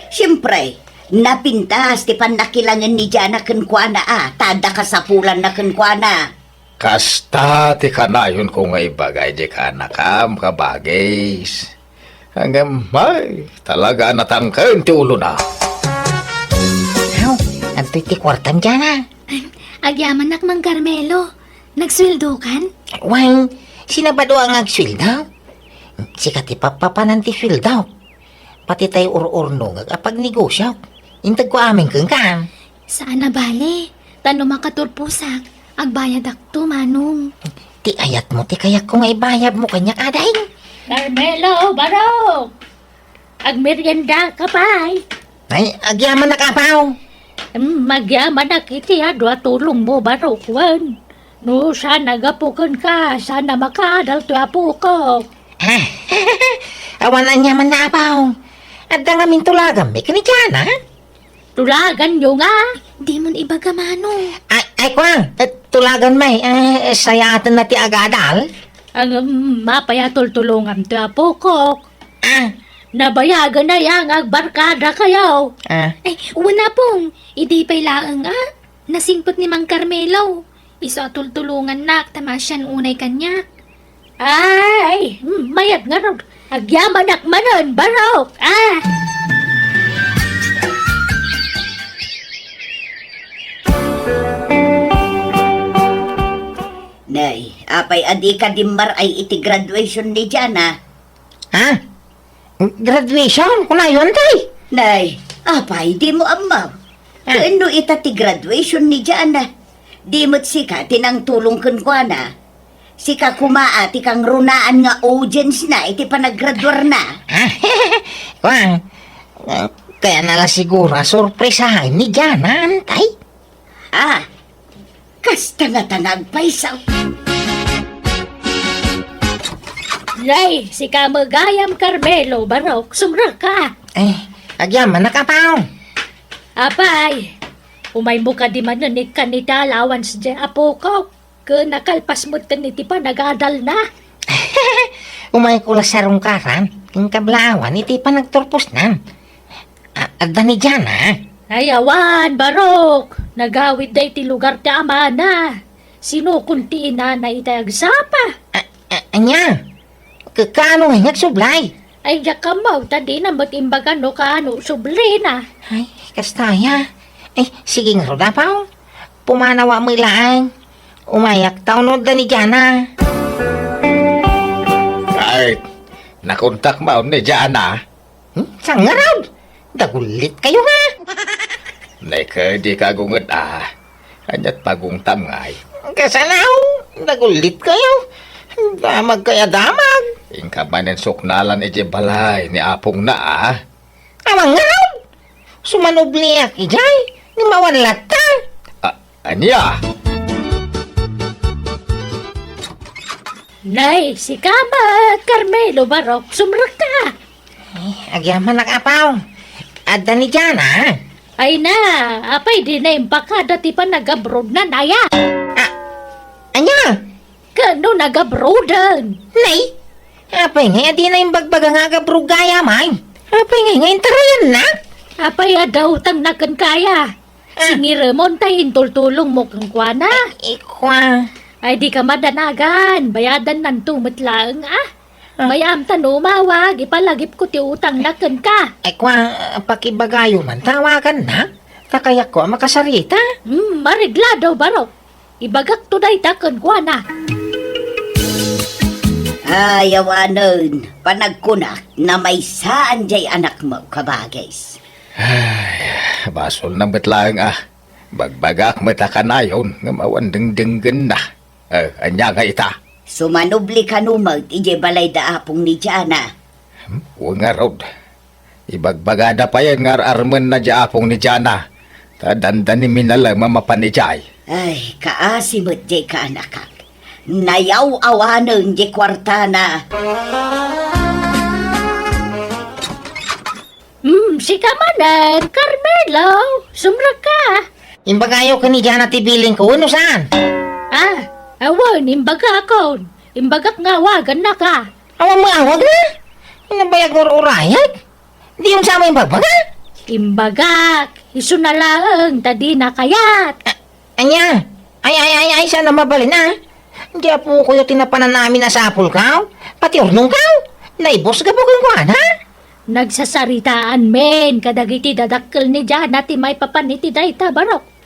Siempre, napintas ti pannakilangen ni Jana kenkuana a, ta adda kasapulanna kenkuana. Kasta ti kanayonko nga ibaga iti kaanakam, kabagis. Ngem, ay, talaga a natangken ti ulona. Aw, adtoy ti kuartam, Jana. Agyamanak, Mang Carmelo. Nagsueldokan? Wen, sino bado a nga agsueldo? Sika ti pappapanan ti sueldo. Pati tay ur-urnongek a pagnegosiok. Intedko amin kenka. Saan a bale, ta no makaturposak, agbayadakto, Manong. Ti ayatmo ti kayatko nga ibayadmo kaniak, ading. Carmelo, barok! Agmerienda ka pay? Ay, agyamanak, apaw. Hmm, agyamanak iti adu a tulongmo, barok, wen. No saan a gapu kenka, saan a makaadal ti apokok. Awan aniamanna, apaw. Adda ngamin tulaganmi ken ni Jana. Tulaganyo nga? Dimon ibaga, Manong. Ay, ay, kua, eh, tulaganmi, eh, sayaatenna ti agadal. Ang, um, mapay a tultulonganto ti apokok. Ah. Nabayagan aya nga agbarkadakayo. Ah. Ay, wen, Apong, idi pay laeng a nasingpet ni Mang Carmelo. Isu a tultulongannak ta maasian unay kaniak. Ay, mm, mayat ngarud. Agyamanak manen, barok. Ah! Nay, apay a dika dimmar-ay iti graduation ni Jana? Ha? Graduation? Kunayon, tay? Nay, apay, dimo ammo? Ah. Ken no ita ti graduation ni Jana, di met sika ti nangtulong kenkuana. Sika koma a ti kangrunaan nga audience na iti panaggraduarna. Ah, kuan, ah, kayatna la siguro a sorpresaen ni Jana, tay? Ah, kasta ngata nga agpayso. Nay, sika met gayam, Carmelo, barok, sumrekka. Eh, agyamanak, apaw. Apay, umaymo kadi manen ikkan iti allowance diay apokok. Ken nakalpas metten iti panagadalna. Umayko la sarungkaran ken kablaawan iti panagturposnan. A-, adda ni Jana? Ay, awan, barok. Nagawidda iti lugar ti amana. Sinukon ti inana iti agsapa. A-, a-, ania? Ka-, kaano nga agsublay? Ay, diak ammo, ta dina met imbaga no kaano sublina. Ay, kasta aya. Ay, sige ngarud, apaw. Pumanawa met laeng. Umayak ta unod da ni Jana. Ay, nakontak maon ni Jana. Hmm? Saan ngarud? Dagullit kayo nga. Nay, kadi ka gunget a. Ania't pagungtam ngay? Kasano? Nagullit kayo? Damag kaya damag. Inka manen suknalan iti balay ni apongna a. Awan ngarud! Sumanubliak idiay, ngem awan latta. A-, ania? Nay, sika met, Carmelo Barok, sumrekka. Eh, agyamanak, apaw. Adda ni Jana? Ay na, apay di na imbakada ti panagabroad na naya? Ah, anya? Kano nagabroaden? Nay, apay ngay a di na imbagbaga nga agabroad gayam ay? Apay ngay nga intarayan na? Apay a daw tang naken kaya? Ah. Singiremon tay intultulong mo kenkuana. Ikwa. Ay, di ka madanagan. Bayadan nanto met laeng, ah. Ah. Mayam ta no umawag, ipalagipko ti utang na kenka. Ikwa, pakibagayo man, tawagan na. Takayakko a makasarita. Hmm, mareglado, Barok. Ibagakto dayta kenkuana. Ay, awanen, panagkunak, namaysaan jay anakmo, kabagis. Ay, basol na met laeng, ah. Bagbagak met a kanayon, ngem awan dengdenggenna. Eh, ania nga ita? Sumanubli kano met idiay balay da apong ni Jana. Hmm, wen ngarud. Ibagbagada payen nga ar-armenna di apong ni Jana. Ta dandani minalem a mapan idiay. Ay, kaasi met jay kaanakak. Nayaw-awanen di kuartana. Hmm, sika manen, Carmelo, sumrekka. Imbagayo ken ni Jana ti bilingko, wenno saan? Ah, awan, imbagakon. Imbagak nga awagannaka. Awan mo awag na? Nabayag nga ur-urayag? Di yung sa mo imbagbaga? Imbagak, isu na laeng, ta di na kayat. A-, anya? Ay, ay, ay, ay, saan na mabalin, ah? Di apo ko yung tinapanan namin a sapul ka? Pati urnong ka? Naibos ka po kung kuan, ha? Nagsasaritaan men kadagiti dadakkel ni Jana ti maipapan iti dayta, Barok.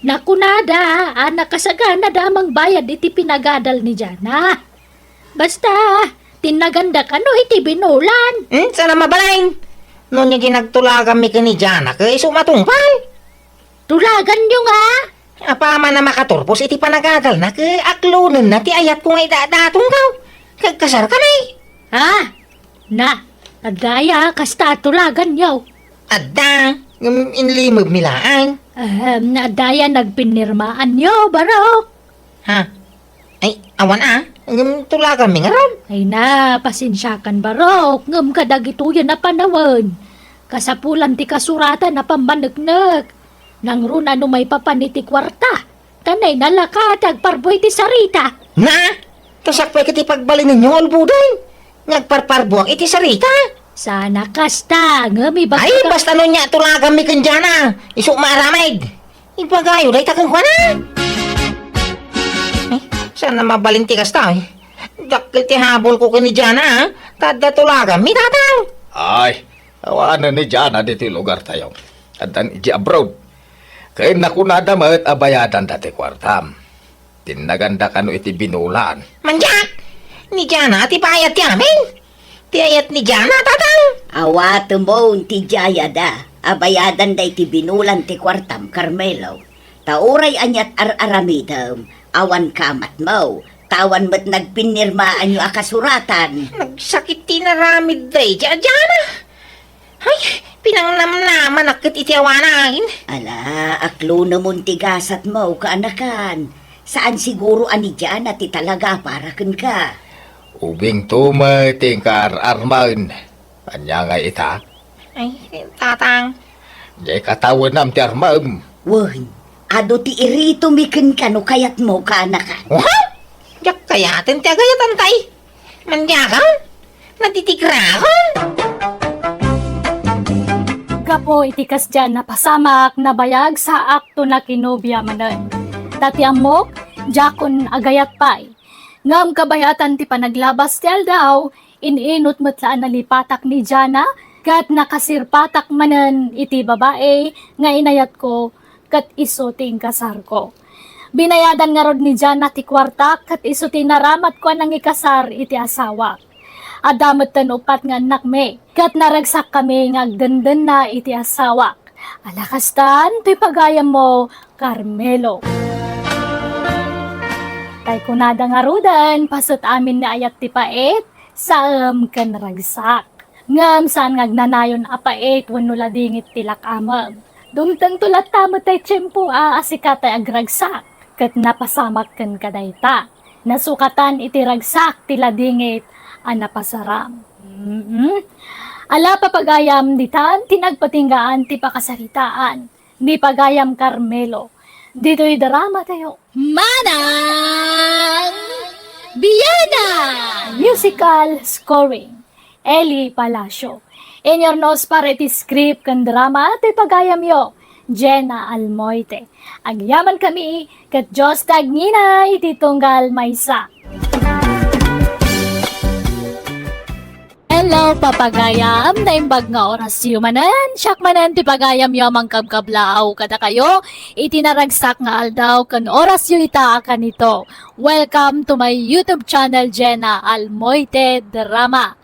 Nakunada a nakasaganada a mangbayad iti pinagadal ni Jana. Basta, tinnaganda kano iti binulan. Hmm, sana mabalin. No, nya di nagtulaganmi ken ni Jana, ket isu matungpal. Tulaganyo nga? Apaman a makaturpos iti panagadalna, ket aklonenna ti ayatko nga idadaton kaw. Kagkasar kami. Ha? Na, adda aya kasta a tulaganyo? Adda, ngem inlimebmi laeng. Ahem, adda aya nagpinirmaanyo, Barok? Ha? Ay, awan a, ngem tulaganmi ngarud. Ay na, pasensiakan, Barok, ngem kadagitoyen a panawen, kasapulan ti kasuratan a pammaneknek. Nangruna no maipapan iti kuarta, ta nainalaka ti agparbo iti sarita. Na? Ta sakbay ket ti pagbalinenyo, ulboden. Nga agparparbuak iti sarita. Sana kasta, ngem ibagak. Ay, basta no nya tulaganmi ken Jana, isu maaramid. Ibagayo dayta kenkuana. Ay, sana mabalin ti kasta, eh. Dakkel ti habol ko ken ni Jana, ah. Ta adda tulaganmi, tatang. Ay, awanen ni Jana ditoy lugar tayo. Addan iti abroad. Ken nakunada met a bayadanda ti kuartam. Tinnaganda kano iti binulan. Mandiak! Ni Jana ti bayad ti amin? Ti ayat ni Jana, tatang? Awatemon ti jayada a bayadanda iti binulan ti kuartam, Carmelo. Ta uray ania't ar-aramidem, awan kamatmo, ta awan met nagpinirmaanyo a kasuratan. Nagsakit ti inaramid daydi a Jana. Ay, pinangnamnamanak ket iti awanan. Ala, aklonemon ti gasatmo, kaanakan. Saan siguro a ni Jana ti talaga para kenka. Ubingto met ti inkaar-armen. Ania nga ita? Ay, tatang. Diay katawenam ti armem. Wen, adu ti iritomi kenka no kayatmo, kaanakan. Wah! Diak kayaten ti agayatan tay. Mandiakon? Natitigraon? Gapu iti kasdiay a napasamak, nabayag sa akto nakinobia manen. Ta ti ammok, diakon agayat pay. Ngem kabayatan ti panaglabas ti aldaw, in-inut met la a nalipatak ni Jana, ket nakasirpatak manen iti babai nga inayatko, ket isu ti inkasarko. Binayadan ngarud ni Jana ti kuarta ket isu ti naramatko a nangikasar iti asawak. Adda metten uppat nga annakmi, ket naragsakkami nga agdendenna iti asawak. Ala kastan, toy pagayammo, Carmelo. Tay kunada ngaruden, paset amin ni ayat ti pait, saem ken ragsak. Ngem saan nga agnanayon a pait wenno ladingit ti lak-amem. Dumtengto latta met tay tiempo a, a sika tay agragsak, ket napasamak kenka dayta. Nasukatan iti ragsak ti ladingit a napasaram. Mm-mm. Ala, papagayam, ditan ti nagpatinggaan ti pakasaritaan ni pagayam Carmelo. Ditoy drama tayo. Manang Biana! Musical scoring, Eli Palacio. Inurnos para iti script ken drama ti pagayamyo, Jenna Almoite. Agyamankami ket Dios ti agnginay iti tunggal maysa. Hello, papagayam! Naimbag nga orasyo manen. Siak manen ti pagayamyo a mangkabkablaaw kadakayo iti naragsak nga aldaw ken orasyo ita a kanito. Welcome to my YouTube channel, Jenna Almoite Drama.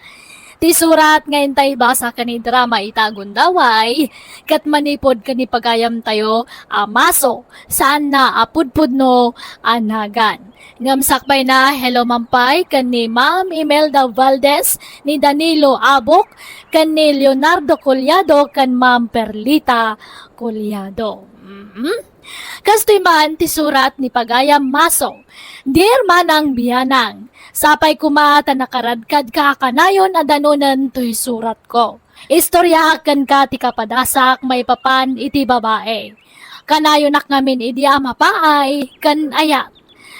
Ti surat nga intay basa ken idrama ita a gundaway, ket manipud ken ni pagayamtayo a Maso, saanna a pudpudno a nagan. Ngem sakbayna, hello man pay ken ni Ma'am Imelda Valdez, ni Danilo Abok, ken ni Leonardo Collado, ken Ma'am Perlita Collado. Mhm. Kastoy man ti surat ni pagayam Maso, Dear Manang Bianang, sapay koma ta nakaradkadka a kanayon a danonen toy suratko. Istoriaak kenka ti kapadasak maipapan iti babae. Kanayonak ngamin idi a mapaay ken ayat.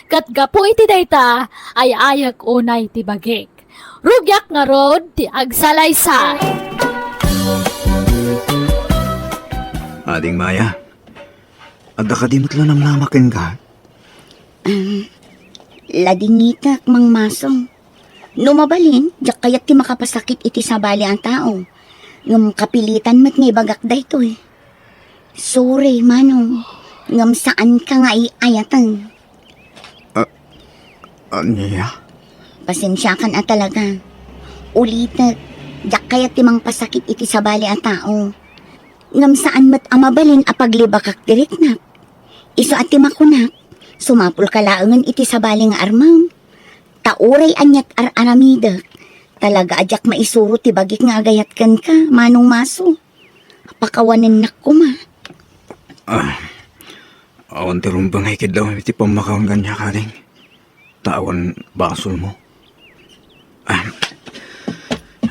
Ket gapu iti dayta, ay-ayek unay ti bagik. Rugiak ngarud ti agsalaysay. Ading Maya, adda kadi met la namnama kenka? Ah, ladingitek, Mang Maso. No mabalin, diak kayat ti makapasakit iti sabali a tao. Ngem kapilitan met nga ibagak daytoy. Sorry, Manong. Ngem saanka nga ay-ayaten. Ah, ania? Pasensiakan a talaga. Ulitek, diak kayat ti mangpasakit iti sabali a tao. Ngem saan met a mabalin a paglibakak ti riknak. Isu a ti makunak, sumapulka laengen iti sabali nga armem. Ta uray aniat ar-aramidek, talaga a diak maisuro ti bagik nga agayat kenka, Manong Maso. Pakawanennak koma. Ah, awan ti rumbeng a ikidlawem iti pammakaon kaniak, ading. Ta awan basolmo. Ah,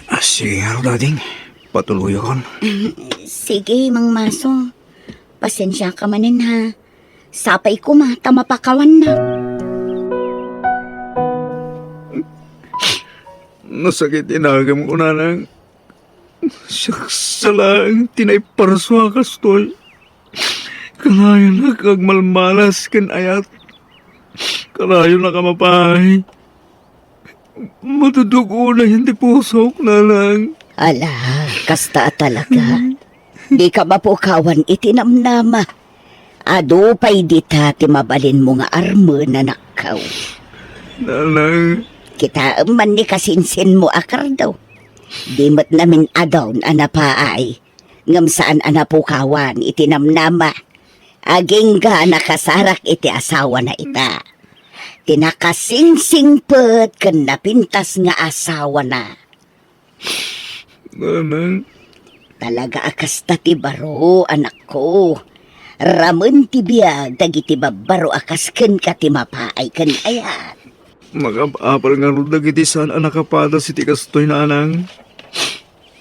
ah, sige ngarud, ading. Patuloyakon. Sige, Mang Maso. Pasensiaka manen, ha. Sapay koma ta mapakawannak. Nasakit ti nagem ko, nanang. Siak sa laeng ti naiparsua kastoy. Kanayonak agmalmalas ken ayat. Kanayonak a mapaay. Matudog unayen ti pusok, nanang. Ala, kasta a talaga. Dika mapukawan iti namnama. Adu pay dita ti mabalinmo nga armen, anakko. Nanang. Kitaem man ni kasinsinmo a kardo. Di met namin-adun a napaay, ngem saan a napukawan iti namnama. Agingga a nakasarak iti asawana ita. Ti nakasingsingpet ken napintas nga asawana. Nanang. Talaga a kasta ti baro, anakko. Ramen ti biag dagiti babbaro a kas kenka ti mapaay ken ayat. Makaapal ngarud dagiti saan a nakapadas iti kastoy, nanang.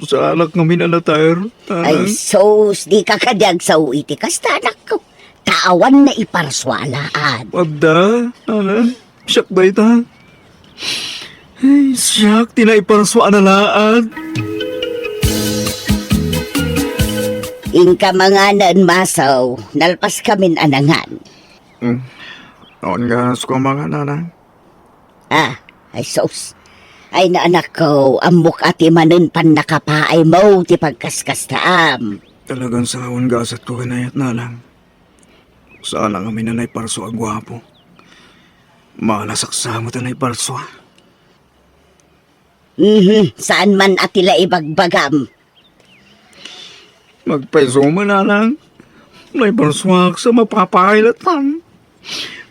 Saanak ngamin a nater, nanang. Ay, sus, dika kadi agsao iti kasta, anakko. Ta awan naiparsua a laad. Adda, nanang. Siak dayta. Ay, siak ti naiparsua a laad. Inka manganen, Maso, nalpaskamin a nangan. Hmm. Awan nga asko a mangan, nanang. Ah, ay sus. Ay, naanakko, ammok a ti manen pannakapaaymo ti pagkaskastaam. Talagan saan a gasatko ken ayat, nanang. Saan a ngamin a naiparsua a guapo. Malasaksa met a naiparsua. Mhm, saan man a ti la ibagbagam. Agpayso man, nanang. Naiparsuak sa mapapailatan.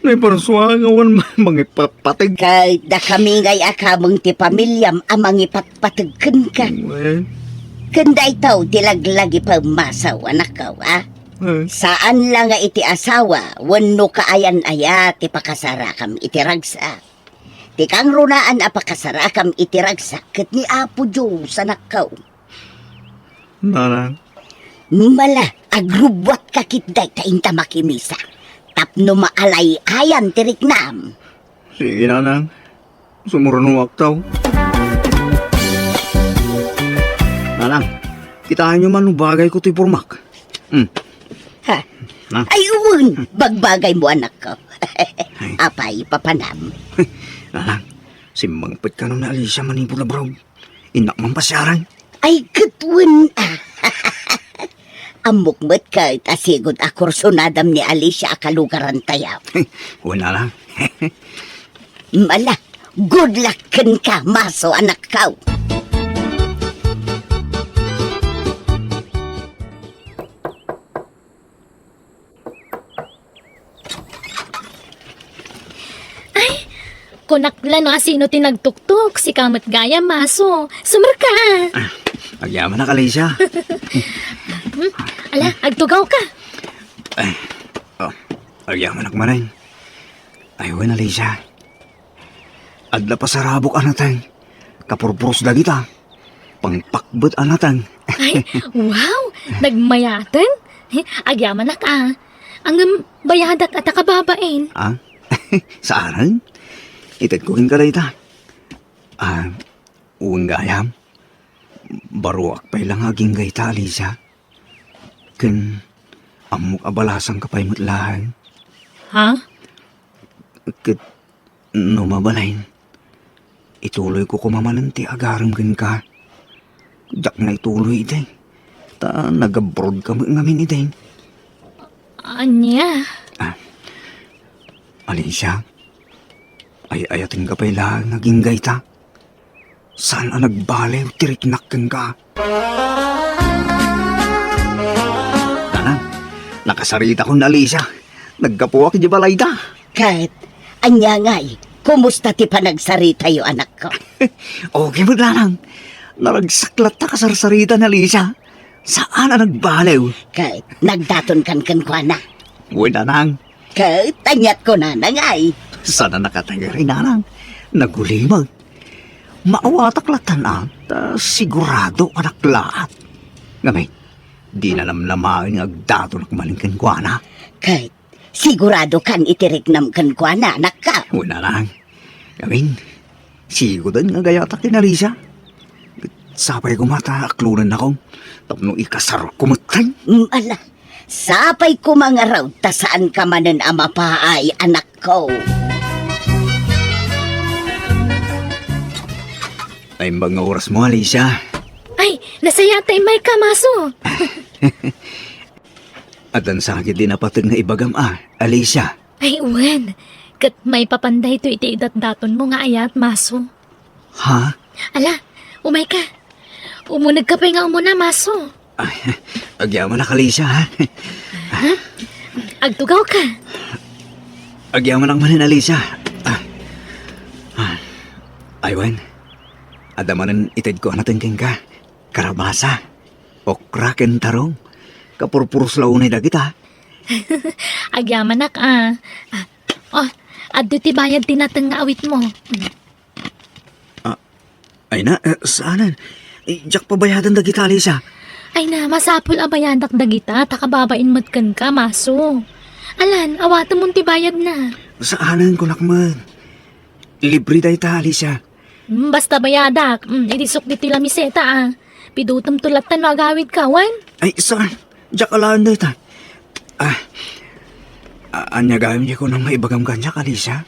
Naiparsuak nga awan mangipapateg. Ket dakami ngay a kameng ti pamiliam a mangipatpateg kenka. Wen. Ken daytoy ti laglagipem, Maso, anakko, a? Eh. Saan la nga iti asawa wenno kaayan-aya ti pakasarakam iti ragsak. Ti kangrunaan a pakasarakam iti ragsak ket ni Apo Dios, anakko. Nanang. Mala, agrubbuatka ketdi ta inta makimisa. Tapno maalay-ayan ti riknam. Sige, nanang. Sumurnuak taw. Nanang, kitaenyo man no bagayko ti pormak. Hmm. Ha? Na? Ay, wen, bagbagaymo, anakko. Ay. Apay, papanam? Nanang, simmangpet kano ni Alicia manipud abroad. Innak man pasiarang. Ay, ket wen, a. Ammok met ket a sigud a kursunadam ni Alicia a kalugarantayo. Wen, nanang. Mala, good luck kenka, Maso, anakko. Ay, kunak la no asino ti nagtuktok, sika met gayam, Maso. Sumerka. Ah, agyamanak, Alicia. Hmm? Ala, agtugawka. Ay, oh, agyamanak manen. Ay, wen, Alicia. Adda pasarabok a nateng. Kapurpuros dagita. Pangpakbet a nateng. Ay, wow! Nagmayateng? Eh, agyamanak a. Ngem bayadak a ta kababain. Ah? Saan? Itedko kenka dayta. Ah, wen gayam. Baruak pay la nga agingga ita, Alicia. Ken ammok a balasangka pay met laeng. Ha? Ket no mabalin, ituloyko koma manen ti agarem kenka. Diak na ituloy idi. Ta nag-abroadka met ngamin idi. Ania? Ah, Alicia, ay-ayatenka pay laeng nga agingga ita. Saan a nagbaliw ti riknak kenka? Nanang, nakasaritakon ni Alicia. Naggapuak idiay balayda. Ket, ania ngay, kumusta ti panagsaritayo, anakko? Okay met, nanang. Naragsak latta kasarsarita ni Alicia. Saan a nagbaliw. Ket, nagdatonkan kenkuana? Wen, nanang. Ket, aniat kunana ngay? Saan a nakatagari, nanang. Nagulimag. Maawatak lattan a, ta sigurado a naklaat. Ngamin, dina namnamaen nga agdatonak manen kenkuana. Ket sigurado kan iti riknam kenkuana, anakko. Wen, nanang. Ngamin, siguden nga agayatak ken ni Alicia. Sapay koma ta aklonennakon tapno ikasarko metten. Mm, ala, sapay koma ngarud ta saanka manen a mapaay, anakko. Naimbag nga orasmo, Alicia. Ay, nasayaat ta immayka, Maso. Addan sakit ti napateg nga ibagam a, Alicia. Ay, wen. Ket maipapan daytoy iti idatdatonmo nga ayat, Maso. Ha? Ala, umayka. Umunegka pay nga umuna, Maso. Ay, agyamanak, Alicia, ha? Ha? Agtugawka. Agyamanak manen, Alicia. Ah. Ah. Ay, wen. Adda manen itedko a nateng kenka. Karabasa. Okra ken tarong. Kapurpuros la unay dagita. Agyamanak a. Ah, oh, adda ti bayad ti nateng nga awitmo. Ah, ay na, eh, saanen? Eh, diak pabayadan dagita, Alicia. Ay na, masapul a bayadak dagita, ta kababain met kenka, Maso. Alan, awatemon ti bayadna. Saanen, kunak met. Libre dayta, Alicia. Mm, basta bayadak. Mm, idisok ditoy lamiseta, ah. Pidutemto latta no agawidka, wen? Ay, saan? Diak alaen dayta. Ah, a-, ania gayam diay kunam nga ibagam kaniak, Alicia?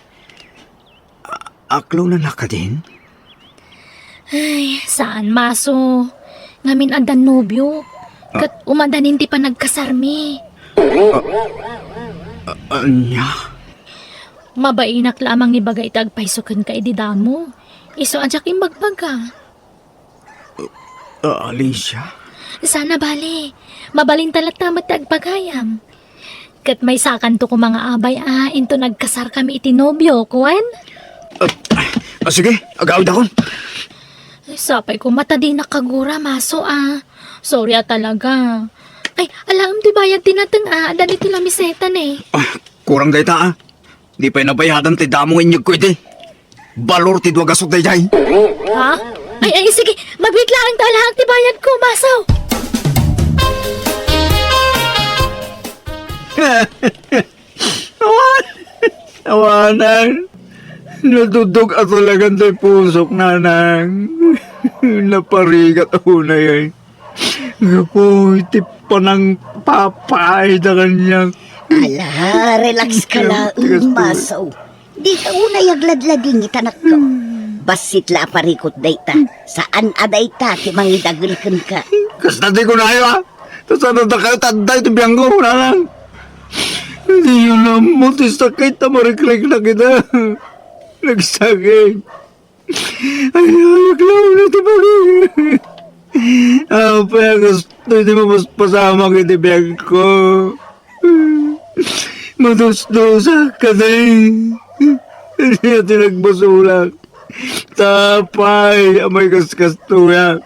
A-, aklonennak kadin? Ay, saan, Maso. Ngamin addan nobio. Ah. Ket umadanin ti panagkasarmi. Ah, ah, ania? Mabainak la a mangibaga iti agpayso kenka idi damo. Isu a diak imbagbaga. Ah, Alicia? Sana bale, mabalinta latta met ti agpagayam. Ket maysakanto koma nga abay a inton agkasarkami iti nobio, kuen? Ah, ah, sige, agawidakon. Sapay koma ta dinak kagura, Maso, a. Sorry a talaga. Ay, alaem ti bayad ti nateng a, addan iti lamiseta ne. Ah, kurang dayta, a. Di pay nabayadan ti damo nga inyegko idi. Balor ti dua gasut daydiay. Ha? Ay, ay, sige. Magwit laeng ta alaak ti bayadko, Maso. Awan. Awanan. Natudog a talagan ti pusok, nanang. Naparigat a unay ay. Gapu iti panangpapaayda kaniak. Ala, relax ka laeng, Maso. Dika unay agladladingit, anakko. Bassit la a parikut dayta. Saan a dayta ti mangidagel kenka. Kasta ti kunayo, a. Ta saan a dakayo ti adda iti biangko, nanang. Diyo ammo ti sakit a marikriknak ita. Nagsakit. Ay, ay, Claudia, ti bagay. Apay a kastoy ti mapaspasamak iti biagko? Madusdusak kadi. Ania ti nagbasolak? Apay a maikaskastoyak?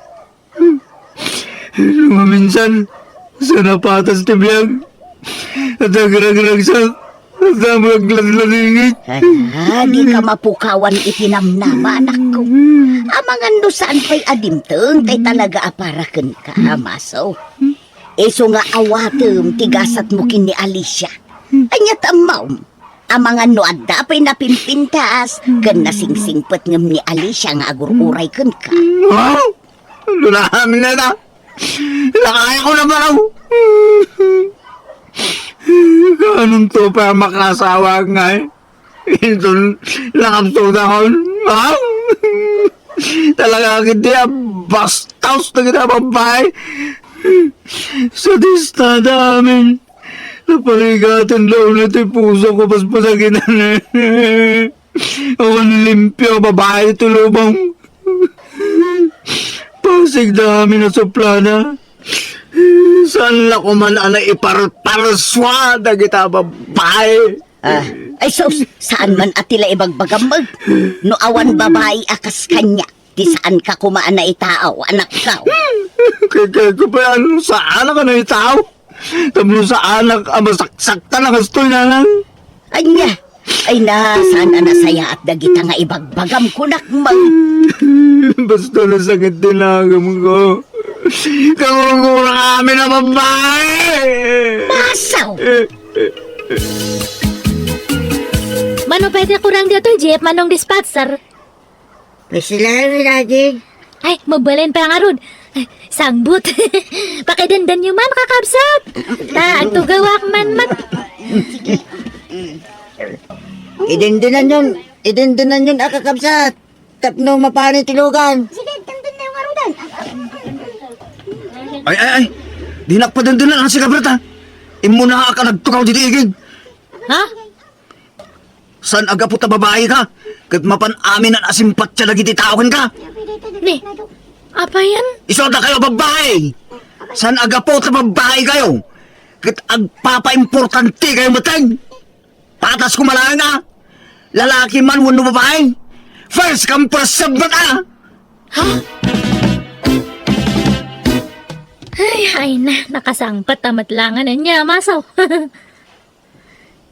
No maminsan, sa napatas ti biag, at agragragsak, at damo agladladingit. Ah, dika mapukawan iti namnama, anakko. Amangan no saan pay a dimteng, tay talaga a para kenka, Maso. Isu nga awatem ti gasatmo ken ni Alicia. Ania ti ammom? Amangan no adda pay napimpintas ken nasingsingpet ngem ni Alicia nga agur-uray kenka. Wow! Lulahamin na ita! Lakayakon a baro! Kaanonto pay a makaasawaak ngay? Inton nakapsudakon, ha? Talaga ketdi a bastos dagiti a babbai. Sadistada amin. Naparigatan la unay ti pusok a paspasakitan. Awan limpio a babai ti lubong. Pasigda amin a suplada. Saan la koman a naiparparsua dagita a babbai. Ah, ay sus, saan man a ti la ibagbagam met? No awan babai a kas kaniak, ti saanka koma a naitaaw, anakko. Kay, kay, kay, saanak a naitaaw? Tapno saanak a masaksaktan a kastoy, nanang. Ania? Ay na, saan a nasayaat dagita nga ibagbagam, kunak man. Basta nasakit ti nagamko. Kagurgura amin a babbai! Maso! Mano pwede kurang dito, Jeep, manong dispatcher? May sila rin, Adi. Ay, mabalin pa ngarud. Ay, sangbut. Pakidendenyo man, kakabsat. Ta, agtugawak man mat. Idendenan yon, idendenan yon, a kakabsat. Tapno mapani ti lugan. Sige, dendenyo ngarudan. Ay, ay, ay. Dinak padendenan, a, sige, Berta. Immunaak a nagtukaw ditoy igid. Ha? Saan a gapu ta babaika, ket mapan amin a simpatia dagiti tao kenka? Ni, apay yan? Isu a dakayo a babbai! Saan a gapu ta babbaikayo, ket agpapaimportantekayo metten? Patas koma laeng a, lalaki man wenno babai, first come, first serve met a! Ha? Ay, ay na, nakasangpet a met laengen ania, Maso.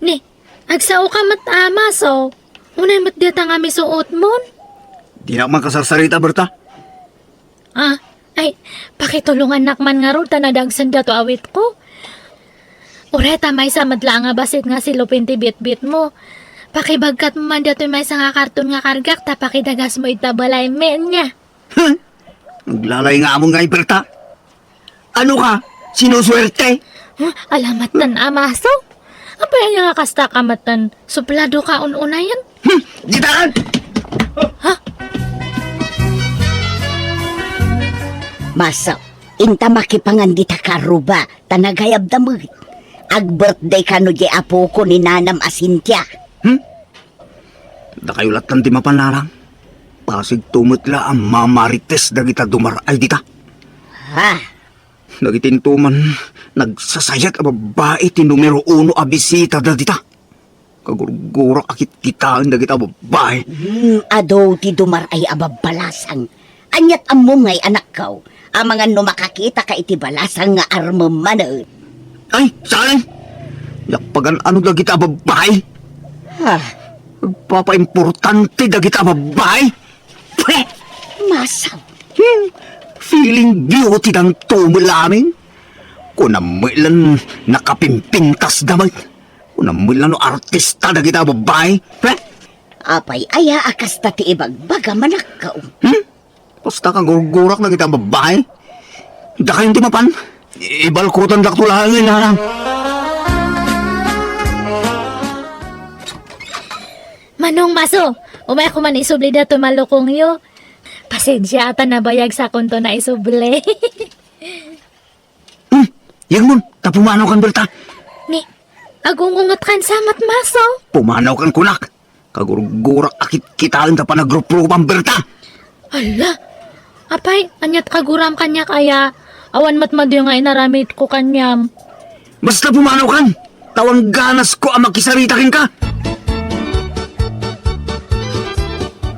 Ni, agsaoka met a, Maso. Unay met dayta nga misuotmon. Dinak makasarsarita, Berta. Ah, ay, pakitulongannak man ngarud ta nadagsen daytoy awitko. Uray ta maysa met laeng a bassit nga silupin ti bitbitmo. Pakibagkatmo man daytoy maysa nga karton nga kargak ta pakidagasmo ita balay, men, nia. Huh? Aglalay nga amon nga iberta. Ano ka? Sinusuwerte? Huh? Ala metten a, Maso. Apay aya nga kasta ka metten? Suplado ka un-unayen? Hmm, ditaan! Ha? Maso, inta makipangan dita karuba, ta nagayabda met. Ag-birthday kano di apoko ni Nanam a Cynthia. Hmm? Dakayo lattan ti mapan, Nanang. Pasigto met la a mamarites dagita dumar-ay dita. Ha? Dagiti intoman, nagsasayat a babbai ti numero uno a bisita dagita. Kagurgurak a kitkitaen dagita babbai. Hmm, adu ti dumar-ay a babbalasang. Aniat ammom ngay, anakko, amangan no makakitaka iti balasang nga armem manen. Ay, saan? Diak pagan-ano dagita babbai. Ah. Agpapaimportante dagita babbai. Pwet! Masaw. Hmm, feeling beauty danto met la amin. Kunam met lan nakapimpintas da met. Kunam met lan no artista dagita babbai. Pwet! Apay aya a kasta ti ibagbaga, manakkaw? Hmm? Basta kagurgurak dagita babbai. Dakayon ti mapan. Ibalkutandakto laeng, nanang. Manong Maso, umayak man isubli daytoy malukongyo. Pasensia ta nabayag sakonto naisubli. Hmm, yegmon, ta pumanawkan, Berta. Ni, agungungetkan sa met, Maso. Pumanawkan kunak. Kagurgurak a kitkitaen ta panagruprupan, Berta. Alla, apay, aniat kaguram kaniak aya? Awan met madi nga inaramidko kaniam. Basta pumanawkan, ta awan ganasko a makisarita kenka.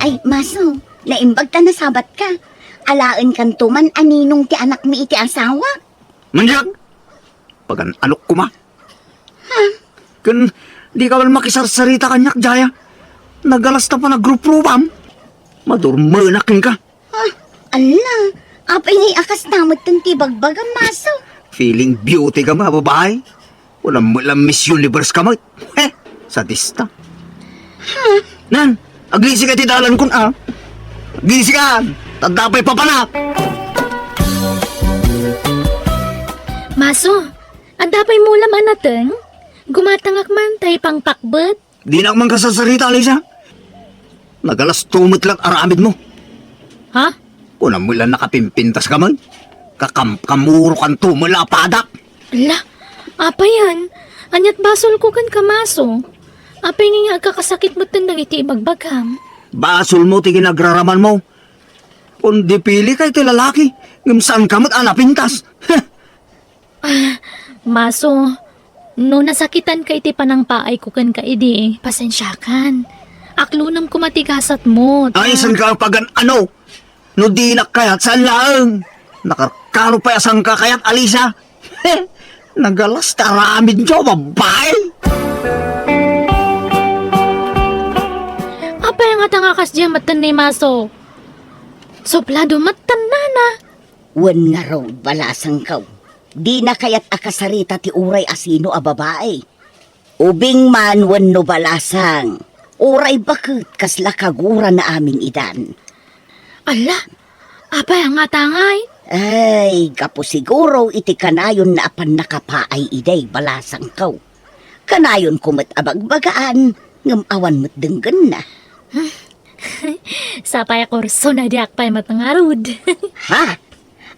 Ay, Maso, naimbag ta nasabatka. Alaenkanto man a ninong ti anakmi iti asawak. Manyak! Pagan-anok koma. Ha? Ken, dika man makisarsarita kaniak, Jaya. Nagalas ta panagrupruam. Madurmenak kenka. Ah, alla, apay ngay a kasta met ti bagbagam, Maso? Feeling beauty ka, mga babae. Kunam met la Miss Universe ka met. He, sadista. Ha? Nan, agisika ti dalankon, a. Agisika, ta adda pay papanak. Maso, adda pay mulam a nateng? Gumatangak man ta ipangpakbet. Dinak man kasarsarita, Alisa. Nagalasto met la aramidmo. Ha? Kunam met la nakapimpintas ka man. Kakamkamurokanto met la a padak. Ala, apayan? Aniat basolko kenka, Maso? Apay nga agkakasakit metten dagiti ibagbagam? Basolmo ti ginagraramanmo. Kun dipili ka iti lalaki, ngem saanka met a napintas. Heh! Ah, Maso, no nasakitanka iti panangpaayko kenka idi, pasensiakan. Aklonem koma ti gasatmo, ta— Ay, saanka a pagan-ano? No dinak kayat, saan laeng? Nakarkaro pay a saanka kayat, Alisa? Nagalas ti aramidyo, babae! Apay ngata nga kasdiay metten ni Maso? Sublado metten, nana. Wen ngarud, balasangko, dina kayat a kasarita ti uray asino a babae. Ubing man wenno balasang, uray baket kasla kagurana amin idan. Ala, apay a ngatangay? Ay, gapu siguro iti kanayonna a pannakapaay idiay, balasangko. Kanayonko met a bagbagaan, ngem awan met denggenna. Sapay a kursona, diak pay met ngarud. Ha?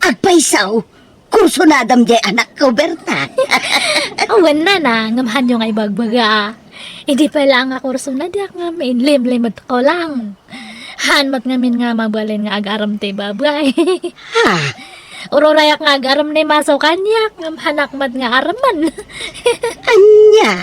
Agpayso, kursonadam diay anakko, Berta. Wen, nana, ngem haanyo nga ibagbaga. Idi pay laeng a kursona, diak ngamin, limlimetko lang. Haan met ngamin nga mabalin nga agarem ti babae. Ha? Ururayak nga agarem ni Maso kaniak, ngem haanak met nga aremen. Ania?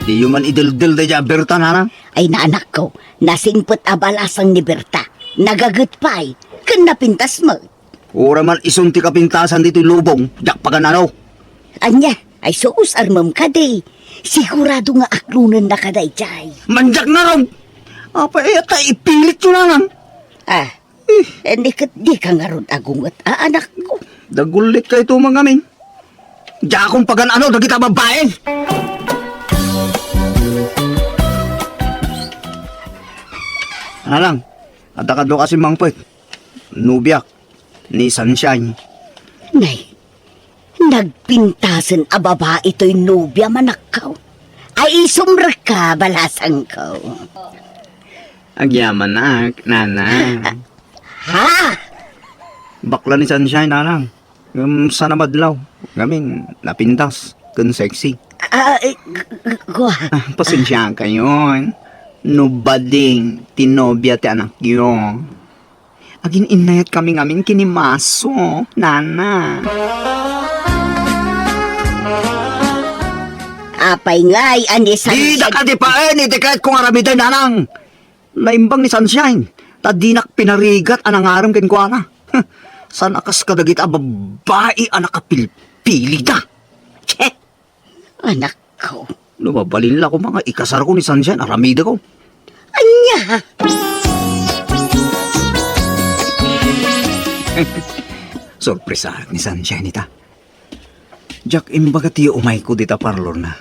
Diyo man ideldel daydiay a Berta, nana? Ay, nanakko, nasingpet a balasang ni Berta. Nagaget pay, ken napintas met. Uray man isun ti kapintasan ditoy lubong, diak pagan-ano. Ania? Ay, sus, armem kadi. Sigurado nga aklonennaka daydiay. Mandiak ngarud! Apay, aya ta ipilityo, nanang? Ah, eh, ni ket dika ngarud agunget a anakko. Dagulitkayto man ngamin. Diakon pagan-ano dagita babae. Nanang, adda kano a simmangpet? Nobiak ni Sunshine. Nay, nagpintasen a babae toy nobia, manakko. Ay, isumrekka, balasangko. Agyamanak, nana. Ha? Bakla ni Sunshine, nanang. Ngem saan a madlaw, ngamin, napintas ken sexy. Ah, eh, g-, g-, gua. Ah, pasensiakayon. No bading ti nobia ti anakyo. Agin-innayatkami ngamin ken ni Maso, nana. Apay ngay a ni San... Dida kadi paen iti kayatko nga aramiden, nanang. Naimbag ni Sunshine, ta dinak pinarigat a nangarem kenkuana. Saan a kas kadagita a babbai a nakapilpilida. Che! Anakko. No mabalin la koma nga ikasarko ni Sunshine, aramideko. Ania? Sorpresaak ni Sunshine ita. Diak imbaga ti umayko dita parlorna.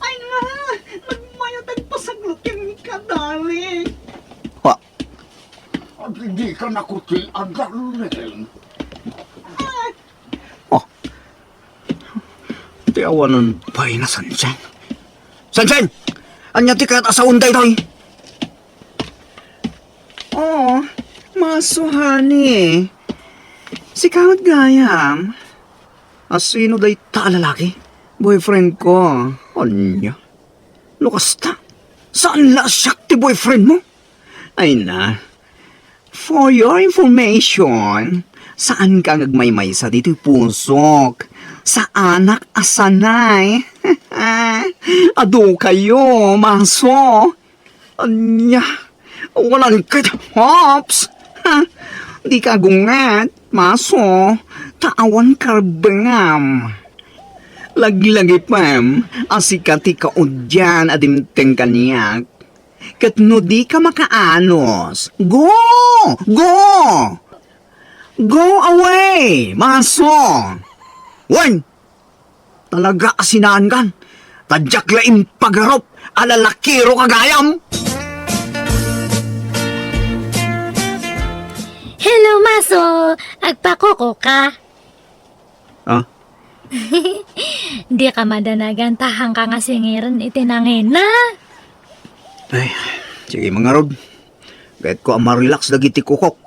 Ay nga, nagmayat agpasaglutin ka, darling. Ha? Agdika na kuti a darling. Ay. Oh. Ti awanan pay na Sunshine. Sunshine! Ania ti kayat a saon daytoy? Oh, Maso, honey. Sika met gayam. A sino dayta a lalaki? Boyfriend ko. Ania? No kasta, saan la a siak ti boyfriend mo? Ay na. For your information, saanka nga agmaymaysa ditoy pusok. Saanak a sanay. Adu kayo, Maso. Ania? Wanan ket, hops! Ha? Dika agunget, Maso, ta awan karbengam. Laglagipem a sika ti kaudian a dimteng kaniak. Ket no dika makaanos, go! Go! Go away, Maso! Wen! Talaga a sinaankan, ta diak la impagarup a lalakiro ka gayam. Hello, Maso! Agpakuko ka? Ah? Dika madanagan ta haanka nga singiren iti nangina. Ay, sige, mangarud. Kayatko a ma-relax dagiti kukok.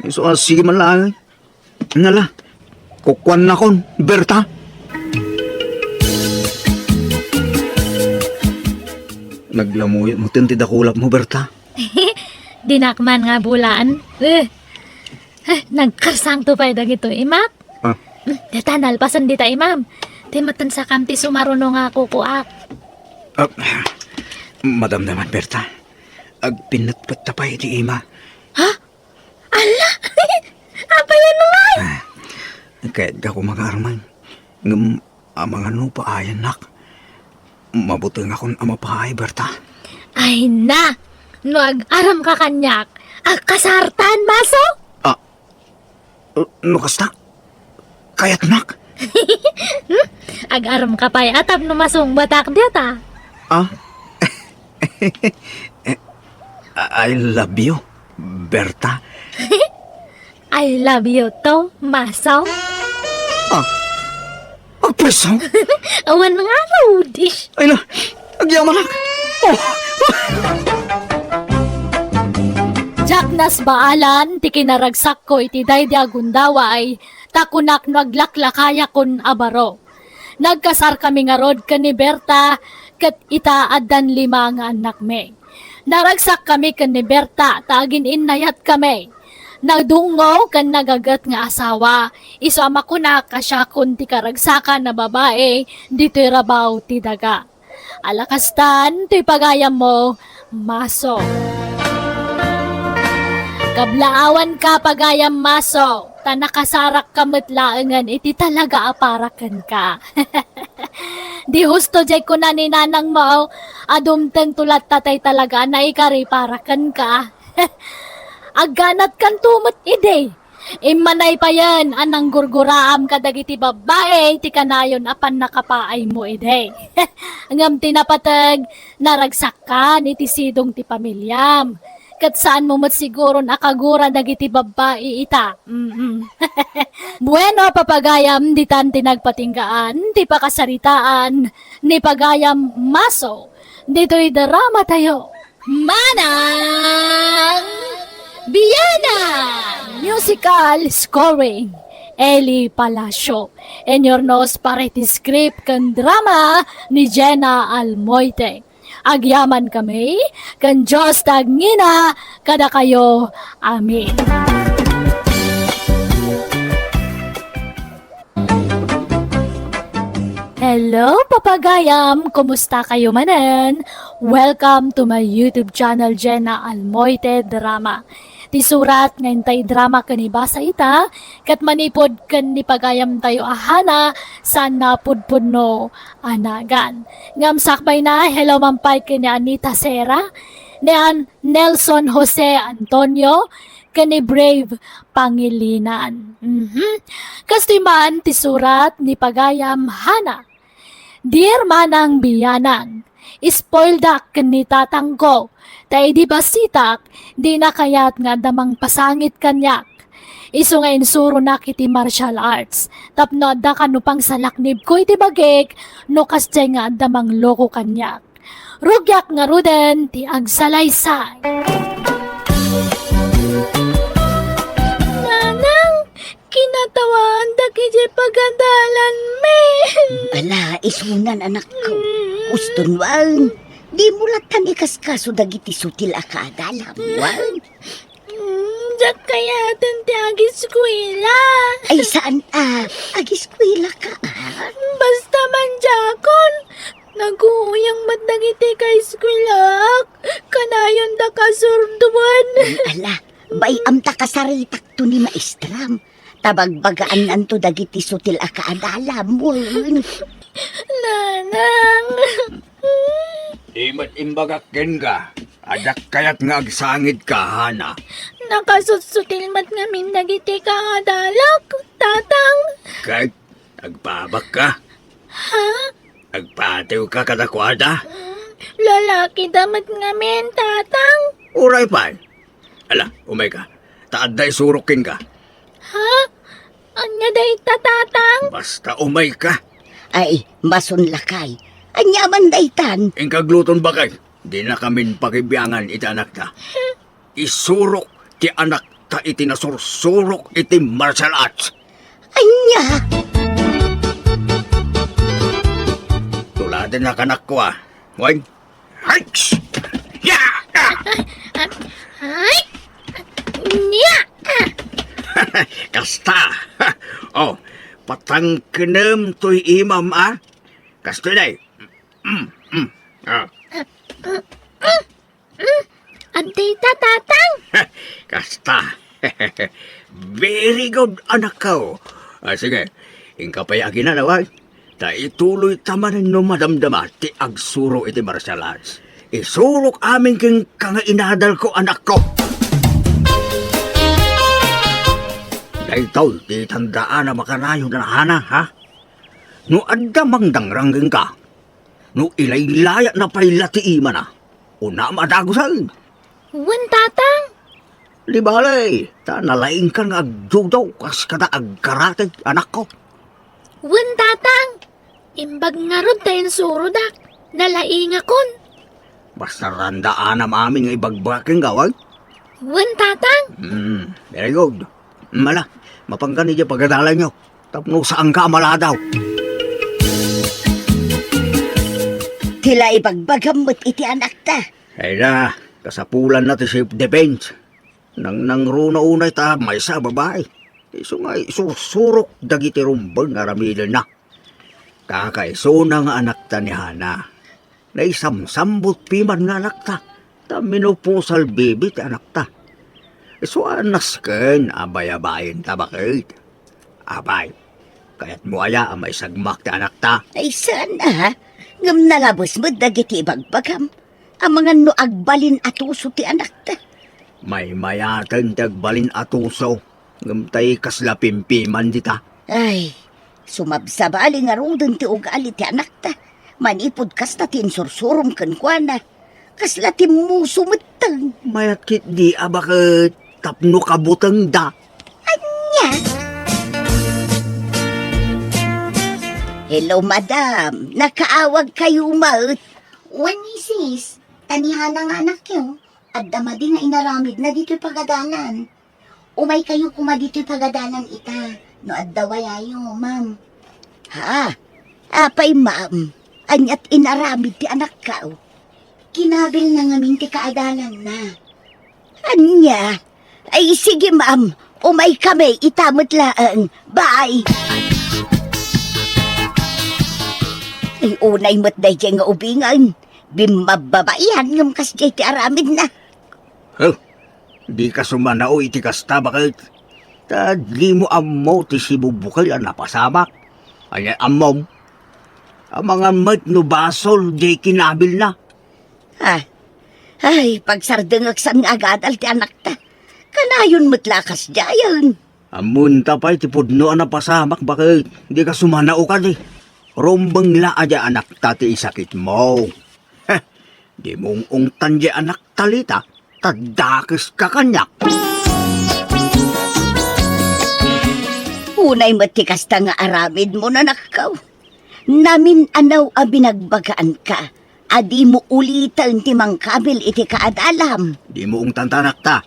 Isu a, sige man laeng. Nala, kukuannakon, Berta. Naglamuyot mo ti dakulap mo, Berta. Dinak man nga bulaan. Eh, eh, nagkarsangto pay dagito, imak. Ah. Hmm, deta, nalpasen dita, imam. Ti maten sakam ti sumaruno nga kukuak. Ah, madamdaman, Berta. Agpinnetpet ta pay iti ima. Ha? Ala! Apay, ano ngay? Ah, kayatko nga aramid. Ngem, amangano pay, anak? Mabutengakon a mapaay, Berta. Ay na! No ag-aramka kaniak, agkasartan, Maso? Ah, no kasta, kayatnak? Hmm? Ag-aramka pay a tapno masungbatak dita. Ah? I love you, Berta. I love you too, Maso. Ah, agpreso? Awan nga, Rudish. Ay na, agyamanak. Oh. Diak nasbaalan ti kinaragsakko iti daydi a gundaway, ta kunak no aglaklakayakon a baro. Nagkasarkami ngarud ken ni Berta, ket ita addan lima nga annakmi. Naragsakkami ken ni Berta ta agin-innayatkami. Nadungngo ken nagaget nga asawa, isu a makunak a siakon ti karagsakan a babai ditoy rabaw ti daga. Ala kastan toy pagayammo, Maso. Kablaawanka, pagayam Maso, ta nakasarakka met laengen iti talaga a para kenka. Di husto diay kuna ni nanangmo a dumtengto latta tay talaga a naikari para kenka. Agganatkanto met idi. Immanay payen a nanggurguraam kadagiti babbai ti kanayon a pannakapaaymo idi. Ngem ti napateg, naragsakkan iti sidong ti pamiliam. Ket saanmo met siguron a kagura dagiti babbai ita. Mm. Bueno, papagayam, ditan ti nagpatinggaan ti pakasaritaan ni pagayam Maso ditoy drama tayo. Manang Biana! Musical scoring, Eli Palacio. Inyurnos para iti script ken drama ni Jenna Almoite. Agyamankami ken Dios ti agngina kadakayo. Amen. Hello, papagayam! Kumusta kayo manen? Welcome to my YouTube channel, Jenna Almoite Drama. Ti surat nga intay drama ken ibasa ita, ket manipud ken ni pagayamtayo a Hana, saan napudpudno a nagan. Ngem sakbay na, hello man pay ken ni Anita Sera, ni An-, Nelson Jose Antonio, ken ni Brave Pangilinan. Mhm. Kastoy man ti surat ni pagayam Hana. Dear Manang Biyanang, spoildak ken ni tatangko, ta idi bassitak, dina kayat nga adda mangpasangit kaniak. Isu nga insuronak iti martial arts, tapno adda kano pangsalaknibko iti bagik no kasdiay nga adda mangloko kaniak. Rugiak ngaruden ti agsalaysay. Nanang, kinatawaan dagiti pagadalanmi. Ala, isunan, anakko. Uston wen, dimo lattan ikaskaso dagiti sutil a kaadalam wen. Mm, diak kayaten ti agiskuela. Ay, saan a? Agiskuela ka, a? Basta man diakon, naguyang met dagiti kaiskuelaak. Kanayon da kasurdoen. Ay, ala, bay-am ta kasaritakto ni maestram. Ta bagbagaannanto dagiti sutil a kaadalam wen. Nanang. Di met imbagak kenka, a diak kayat nga agsangit ka, Hana. Nakasutsutil met ngamin dagiti kaadalak, Tatang. Ket agpabak ka? Ha? Agpatiw ka kadakuada? Mm, lalaki da met ngamin, Tatang. Uray pay. Ala, umay ka. Ta adda isurok kenka. Ha? Ania dayta, Tatang? Basta umay ka. Ay, masun lakay. Ania man daytan? Inka agluton, bakay. Dinakamin pakibiangan iti anakta. Isurok ti anakta iti nasursurok iti martial arts. Ania? Tuladennak, anakko, a. Wen? Hay! Ya! Ay! Nia! Kasta. Oh, patangkenem toy imam, a? Kastoy, day. Mm, mm. Ah. Adda ita, Tatang. Kasta. Very good, anakko. Ah, sige. Inka pay aginanaw, a. Ta ituloy ta manen no madamdama ti agsuro iti martial arts. Isurok amin kenka nga inadalko, anakko. Daytoy ti tandaanam a kanayon a Hana, ha? No adda mangdangrang kenka, no ilaylayatna pay la ti imana, unam a dagusen. Wen, Tatang. Di bale, ta nalaingkan nga agjudo kas kada agkarate, anakko. Wen, Tatang. Imbag ngarud ta insurodak. Nalaingakon. Basta tandaanam amin nga ibagbagak kenka, a. Wen, Tatang. Hmm, very good. Mala, mapanka idiay pagadalanyo. Tapno saanka a maladaw. Ti la ibagbagam met iti anakta. Ay na, kasapulanna ti self-defense. Nangnangruna unay ta maysa a babai. Isu nga isursurok dagiti rumbeng nga aramidenna. Kakaisuna nga anakta ni Hana. Naisamsambut piman nga anakta, ta menopausal baby ti anakta. Isu a nasken a bayabain ta, baket. Apay, kayatmo aya a maisagmak ti anakta? Ay, saan a? Ngem nalabes met dagiti ibagbagam. Amangan no agbalin a tuso ti anakta. Maymayaten ti agbalin a tuso, ngem tay kasla pimpiman dita. Ay, sumabsabali ngaruden ti ugali ti anakta. Manipud kasta ti insursurom kenkuana. Kasla timmuso metten. Mayat ketdi a baket tapno kabutengda. Ania? Hello, madam. Nakaawagkayo met? Wen, misis. Ta ni Hana nga anakyo, adda madi nga inaramidna ditoy pagadalan. Umaykayo koma ditoy pagadalan ita, no adda wayayo, ma'am. Ha? Apay, ma'am? Aniat inaramid ti anakko? Kinabilna ngamin ti kaadalanna. Ania? Ay, sige, ma'am. Umaykami ita met laeng. Bye! Ay, unay met daydiay nga ubingen. Bimmabbabaian ngem kasdiay ti aramidna. Huh? Dika sumanao iti kasta, baket? Ta dimo ammo ti sibubukel a napasamak. Ania ammom? Amangan met no basol diay kinabilna. Ah, ay, pagsardengek saan nga agadal ti anakta. Kanayon met la a kasdiayen. Ammonta pay ti pudno a napasamak, baket? Dika sumanao kadi. Rumbeng la a diay anakta ti isakitmo. Heh, dimo ung-ungtan diay anakta, Lita, ta dakeska kaniak. Unay met ti kasta nga aramidmo, anakko. Namin-anaw a binagbagaanka a dimo uliten ti mangkabil iti kaadalam. Dimo ungtan ta anakta.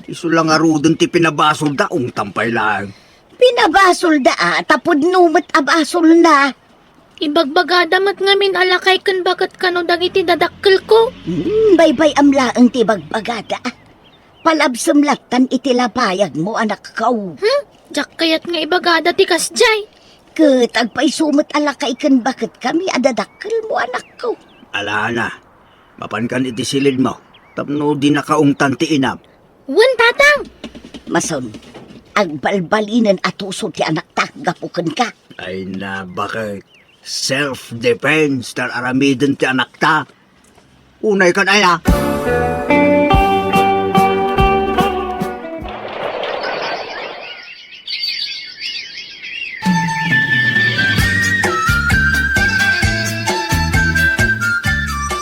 Isu la ngaruden ti pinabasolda, ungtan pay laeng. Pinabasolda a, ta pudno met a basolna. Ibagbagada met ngamin a lakay ken baket kano dagiti dadakkelko. Hmm, baybay-am laeng ti ibagbagada. Palabsem lattan iti lapayagmo, anakko. Hmm? Diak kayat nga ibagada ti kasdiay. Ket agpayso met a lakay ken baketkami a dadakkelmo, anakko. Alana, mapankan iti silidmo tapno dinaka ungtan ti inam. Wen, Tatang! Mason, agbalbalinen a tuso ti anakta gapu kenka. Ay na, baket. Self-defense, ta aramiden ti anakta. Unay kan aya.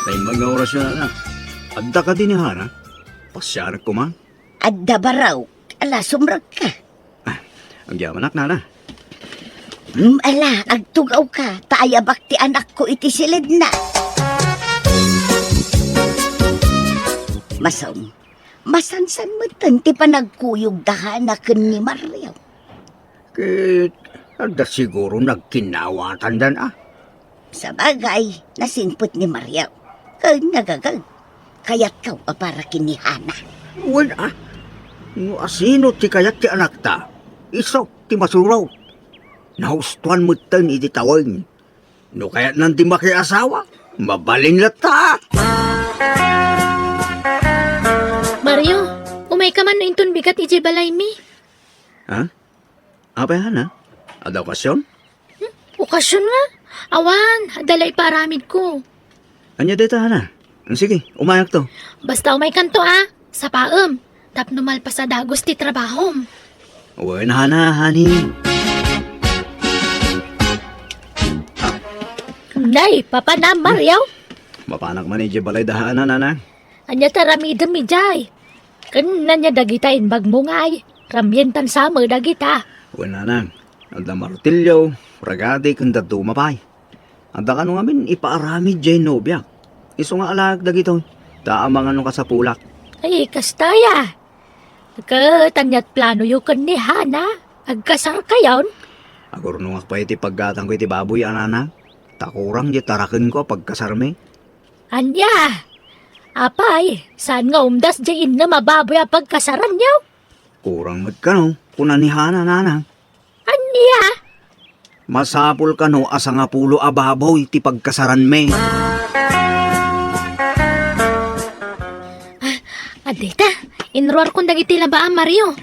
Naimbag nga orasyon, anak. Adda kadi ni Hana? Pasiarek koma. Adda barok, ala, sumrekka. Ah, agyamanak, nana. Mm, ala, agtugawka, ta ayabak ti anakko iti silidna. Mason, masansan metten ti panagkuyogda, Hana, ken ni Mario. Ket adda siguro nagkinnawatandan, a? Sabagay, nasingpet ni Mario. Ken nagagay, kayatko a para ken ni Hana. Wen, a? No asino ti kayat ti anakta, isu ti masurot. Nahustoan metten iti tawen. No kayatnan ti makiasawa, mabalin latta. Mario, umayka man no inton bigat idiay balaymi. Ha? Apay, Hana? Adda okasyon? Hmm? Okasyon nga? Awan, adda la ipaaramidko. Ania dayta, Hana? Sige, umayakto. Basta umaykanto, a. Sapaem, tapno malpas a dagus ti trabahom. Wen, Hana, honey. Nay, papanam, Mario? Mapanak man idiay balay da Hana, nana. Ania ti aramidem idiay? Ken ania dagita imbagmo ngay? Rammientan sa met dagita. Wen, nanang, adda martilyo, ragati, ken dadduma pay. Adda kano ngamin ipaaramid diay nobiak. Isu nga alaek dagitoy, ta amangan no kasapulak. Ay, kasta aya. Ket ania ti planoyo ken ni Hana? Agkasarkayon? Agurnongak pay iti paggatangko iti baboy a, nanang, ta kurang diay tarakenko a pagkasarmi. Ania? Apay, saan nga umdas diay innem a baboy a pagkasaranyo? Kurang met kano, kuna ni Hana, nanang. Ania? Masapul kano a sangapulo a baboy ti pagkasaranmi. Ah, adda ita, inruarkon dagiti labaam, Mario.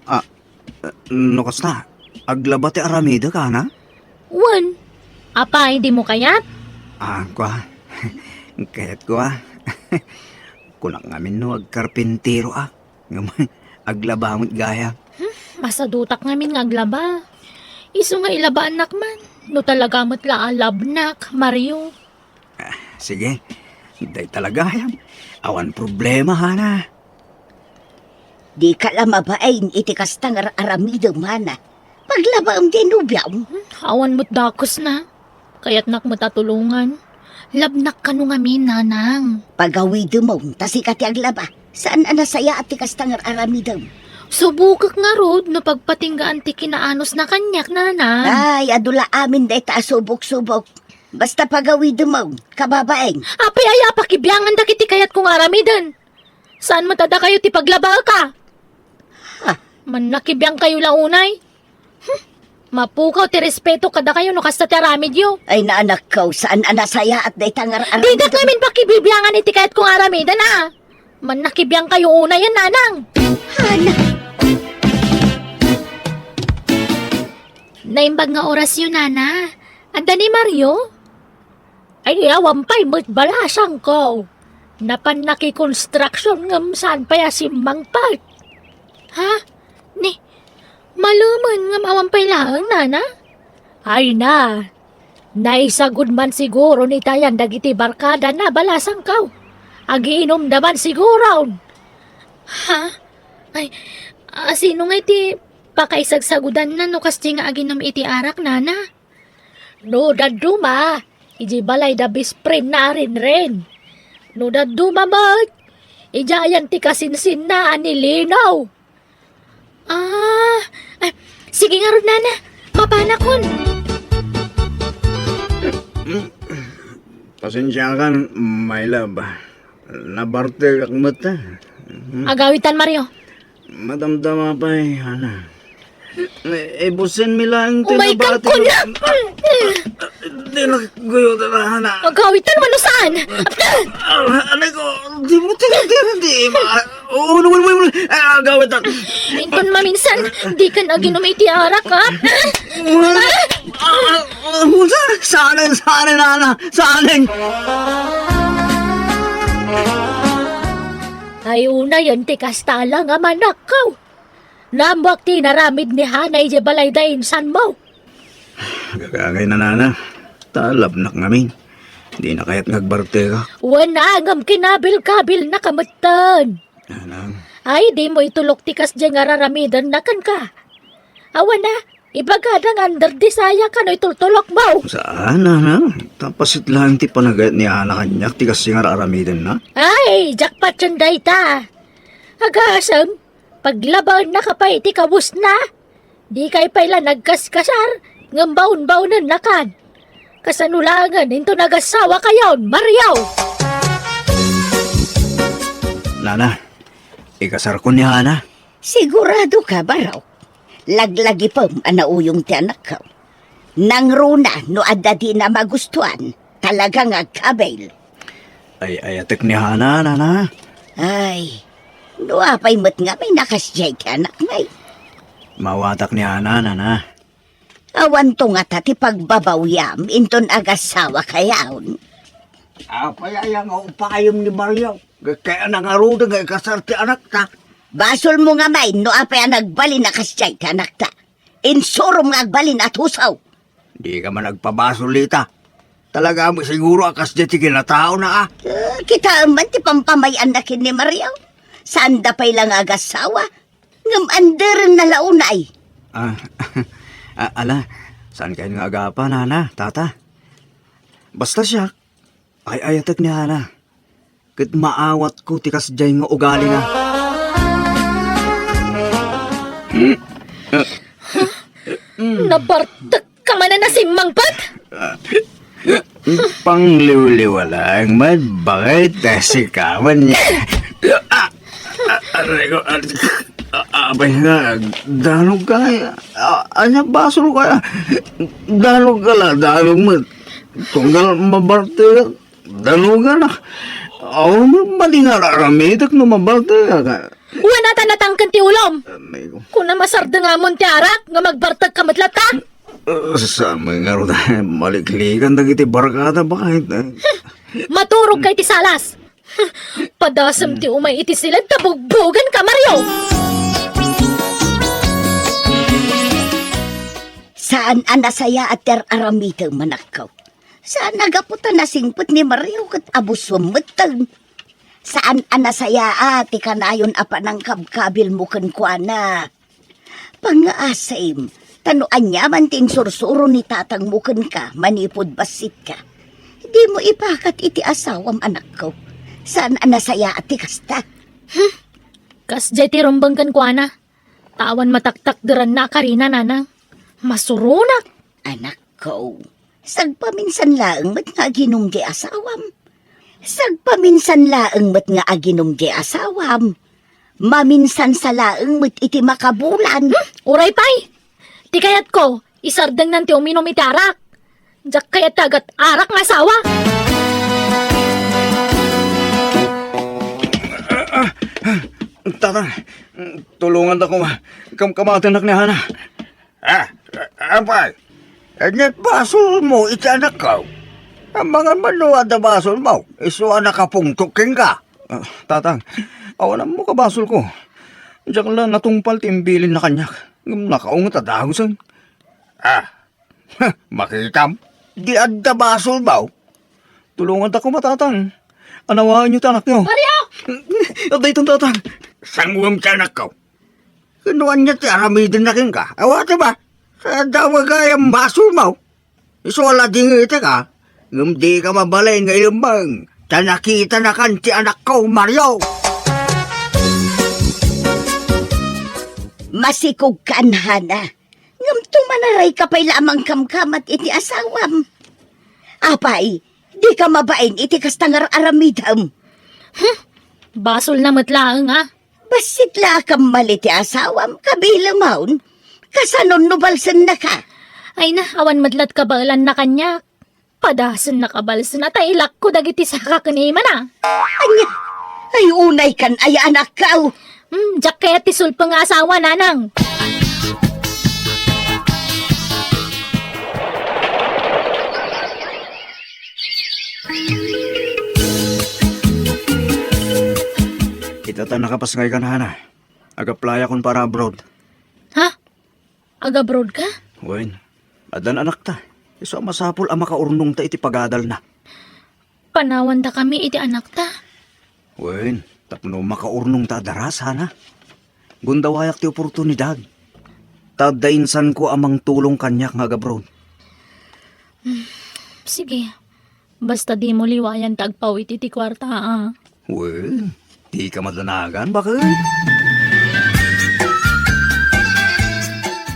Ah, eh, no kasta, aglaba ti aramidek, Hana? Wen. Apay, dimo kayat? Ah, kua. Kayatko, a. Kunak ngamin no agkarpinteroak. Ngem aglaba met gayam. Hmm, masadutak ngamin nga aglaba. Isu nga ilabaannak man, no talaga met la a labnak, Mario. Ah, sige. Dayta la gayam. Awan problema, Hana. Dika la mabain iti kasta nga ar-aramidem, Hana. Paglabaem diay nobiam. Hmm, awan met dakesna. Kayatnak met a tulongan. Labnak kano ngamin, nanang. Pagawidemon, ta sika ti aglaba. Saan a nasayaat ti kasta nga ar-aramidem. Subokek ngarud no pagpatinggaan ti kinaanusna kaniak, nanang. Ay, adu la amin dayta a subok-subok. Basta pagawidem, kababaeng. Apay aya a pakibiangan dagiti kayatko nga aramiden? Saan met a dakayo ti paglabaeka? Ha? Mannakibiangkayo la unay? Hmm. Mapukaw ti respeto kadakayo no kasta ti aramidyo. Ay, naanakko, saan a nasayaat dayta nga ar-, Didak aramidem. Ngamin pakibibiangan iti kayatko nga aramiden, a. Mannakibiangkayo unay, nanang. Hana. Naimbag nga orasyo, nana. Adda ni Mario? Ay, awan pay met balasangko. Napan nakikonstruction ngem saan pay a simmangpet. Ha? Ni, malumen ngem awan pay laeng, nana? Ay na, naisagud man siguro ni Tayan dagiti barkada na balasangko. Agiinumda man siguro. Ha? Ay, a, sino nga iti pakaisagsagudanna no kasdi nga aginum iti arak, nana? No dadduma, iji balay da best friend na a Renren. No dadduma met, idiayan ti kasinsinna a ni Lino. Ah, ah, sige ngarud, nana. Mapanakon. Pasensiakan, my love. Nabartekak met, eh. Agawitan, Mario. Madamdama pay, Hana. Eh, ibusin mi laeng ti nabati. Umay kang kuna! Di na guyo na, Hana. Agawitan, mano saan? Ah, anay ko, di mo, di, di, di, ma-, oh, wala, wala, wala, wala. Ah, agawitan. Inton maminsan, di kan aginum iti arak, ha? Wala. Ah, ah, ah, saan, saan, Hana? Saan? Ay, unayen ti kasta la nga manakkaw. Naammoak ti inaramid ni Hana idiay balay da insan mo. Agagay na, nana. Talabnak ngamin. Di na kayat nga agbartekak. Wen, ngem kinabil-kabilna ka metten. Nanang. Ay, di mo itulok ti kasdiay nga raramidenna kenka. Awan a, ibagada nga under desire ka no itultulok mo. Saan, nanang? Tapasitlan ti panagayat ni Hana kaniak ti kasdiay nga raramidenna. Ay, jackpot yun dayta. Agasem, paglabaennaka pay iti kawesna. Dikay pay la nagkaskasar, ngem baon-baonennakan. Kasano laengen inton agasawa kayon, Mario? Nana, ikasarko ni Hana. Sigurado ka, Barok? Laglagipem a nauyong ti anakko. Nangruna no adda dina magustuan, talaga nga agkabil. Ay, ayatek ni Hana, nana. Ay, no apay met nga may nakasdiay ti anak ngay. Mawatak ni Hana, nana. Awanto ngata ti pagbabawiam inton agasawa kayon. Apay aya nga upayem ni Mario? Kaya nangarudeng nga ikasar ti anakta. Basol mo nga may no apay a nagbalin a kasdiay ti anakta. Insurom nga agbalin a tusaw. Di ka man agpabasol ita. Talaga mo siguro a kasdiay ti kinataona, a. Eh, kitaem man ti pampamay-anna ken ni Mario. Saanda pay la nga agasawa. Ngem anderenna la unay. Ah, ah, ala, saan kayo nga agapa, nana, tata? Basta siak, ay-ayatek ni Hana. Ket maawatko ti kasdiay nga ugalina. Nabartek ka man a nasimmangpet? Pangliwliwa laeng met, bakit? Sikawan niya. Ah, ah, aray ko, ah, ah, apay nga, danog ka, eh. Ah, anya, basol ka, eh. Danog ka la, danog met. Tunggal mabarte ka, danogan na. Aw, madi nga raramitek no mabarte ka. Wen, ata natangken ti ulom. Aray ko. Kuna masardengamon ti arak nga magbartek ka met latta? Uh, sa mga ngarud, maliklikan dagiti barkada, bakit, eh? Maturog ka iti salas. Padasem ti umay iti siled ta bugbogen ka, Mario! Saan a nasayaat ti ar-aramitem, anakko. Saan a gapu ta nasingpet ni Mario ket abusuem metten. Saan a nasayaat ti kanayon a panangkabkabilmo kenkuana. Pangngaasim, ta no aniaman ti insursuro ni tatangmo kenka manipud bassitka, dimo ipakat iti asawam, anakko. Saan a nasayaat ti kasta. Hmm. Kasdiay ti rumbeng kenkuana. Ta awan mataktakderanna a karina, nanang. Masuronak. Anakko, Sagpaminsan laeng met nga aginum di asawam. Sagpaminsan laeng met nga aginum di asawam. Maminsan sa laeng met iti makabulan. Hmm? Uray pay! Ti kayatko, isardengnan ti uminum iti arak. Diak kayat ti agat-arak nga asawa. Tatang, tulongandak koma. Kamkamatennak ni Hana. Ah, apay, ania ti basolmo iti anakko? Amangan man no adda basolmo, isu a nakapungtok kenka. Ah, Tatang, awan ammo kabasolko. Diak la natungpal ti imbilinna kaniak, ngem nakaunget a dagusen. Ah, makitam, di adda basolmo. Tulongandak koma, Tatang. Anawaenyo ti anakyo. Mario! Adda itan, Tatang. Sanguem ti anakko. Ken no ania ti aramidenna kenka? Awatem a, sa adda gayam basolmo. Isu a la dingetek a, ngem dika mabalin nga ilemmeng, ta nakitanakan ti anakko, Mario. Masikogkan, Hana. Ngem tumanarayka pay la a mangkamkamat iti asawam. Apay, dika mabain iti kasta nga ar-aramidem. Hmm, basolna met laeng a. Bassit la a kammal iti asawam, kabilemon. Kasanon no balsennaka? Ay na, awan met la't kabaelanna kaniak. Padasennaka balsena ta ilakko dagiti saka ken imana. Ania? Ay, unaykan aya, anakko. Hmm, diak kayat ti sulpeng nga asawa, nanang. Ita ta nakapasngaykan, Hana. Ag-applyakon para abroad. Ha? Ag-abroad ka? Wen, addan anakta. Isu a masapul a makaurnongta iti pagadalna. Panawantakami iti anakta. Wen, tapno makaurnongta a daras, Hana. Gundawayak ti oportunidad. Ta adda insanko a mangtulong kaniak nga ag-abroad. Sige. Basta dimo liwayan ta agpaw-it iti kuarta, a. Wen, dika madanagan, baket?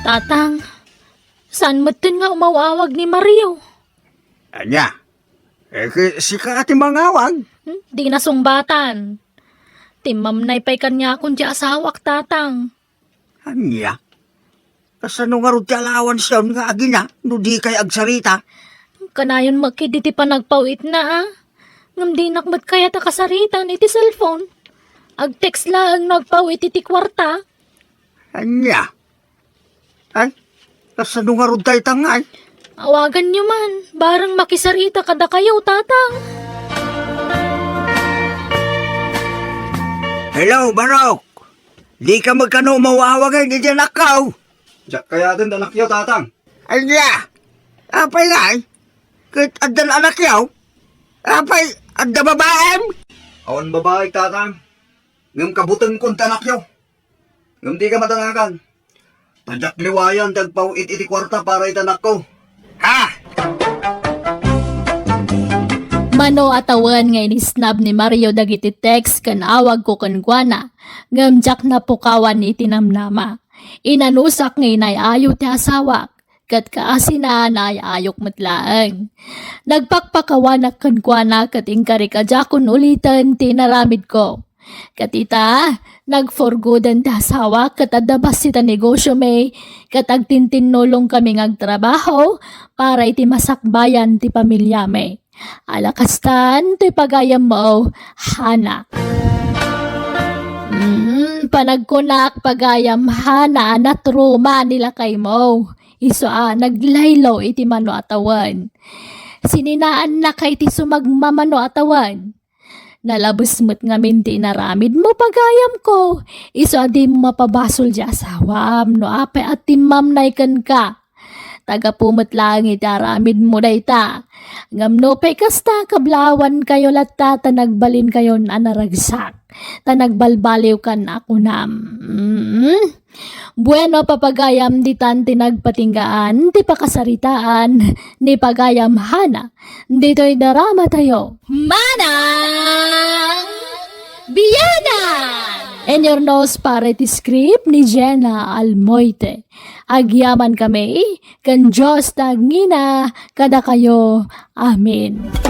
Tatang, saan metten nga umaw-awag ni Mario? Ania? Eh, ki-, sika ti mangawag? Hmm, di nasungbatan. Timmamnay pay kaniakon ti asawak, Tatang. Ania? Kasano ngarud ti alawansiyon nga agina no dikay agsarita? Kanayon met ketdi ti panagpaw-itna, a. Ngem dinak met kayat a kasaritan iti cellphone. Ag-text laeng no agpaw-it iti kuarta. Ania? Ay, kasano ngarud dayta ngay? Awaganyo man, bareng makisarita kadakayo, Tatang. Hello, Barok! Dika met kano umaw-awagen iti anakko? Diak kayaten ti anakyo, Tatang. Ania? Apay ngay? Ket addan anakyo? Apay, adda babaem? Awan babaek, Tatang. Ngem kabutengkon ti anakyo. Ngem dika madanagan. Ta diak liwayan ti agpaw-it iti kuarta para iti anakko. Ha? Mano a tawen nga inisnab ni Mario dagiti text ken awagko kenkuana, ngem diak napukawan iti namnama. Inanusak nga inay-ayo ti asawak, ket kaasina, naay-ayok met laeng. Nagpakpakawanak kenkuana ket inkarik a diakon uliten ti inaramidko. Ket ita, nag-for good-en ti asawak ket adda bassit a negosyomi, ket agtintinnulongkami nga agtrabaho para iti masakbayan ti pamilyami. Ala kastan, toy pagayammo, Hana. Mm, panagkunak, pagayam Hana, a natruma ni lakaymo. Isu a naglaylo iti mano a tawen. Sininaannaka iti sumagmamano a tawen. Nalabes met ngamin ti inaramidmo, pagayamko. Isu a dimo mapabasol ti asawam no apay a timmamnay kenka. Ta gapu met laeng iti aramidmo dayta. Ngem nupay kasta, kablawankayo latta ta nagbalinkayon a naragsak. Ta nagbalbaliwkan a kunam. Mm. Bueno, papagayam, ditan ti nagpatinggaan ti pakasaritaan ni pagayam Hana ditoy dramatayo. Manang Biyanan! Inyurnos para iti script ni Jenna Almoite. Agyaman kami ken Dios ta agngina kadakayo. Amen.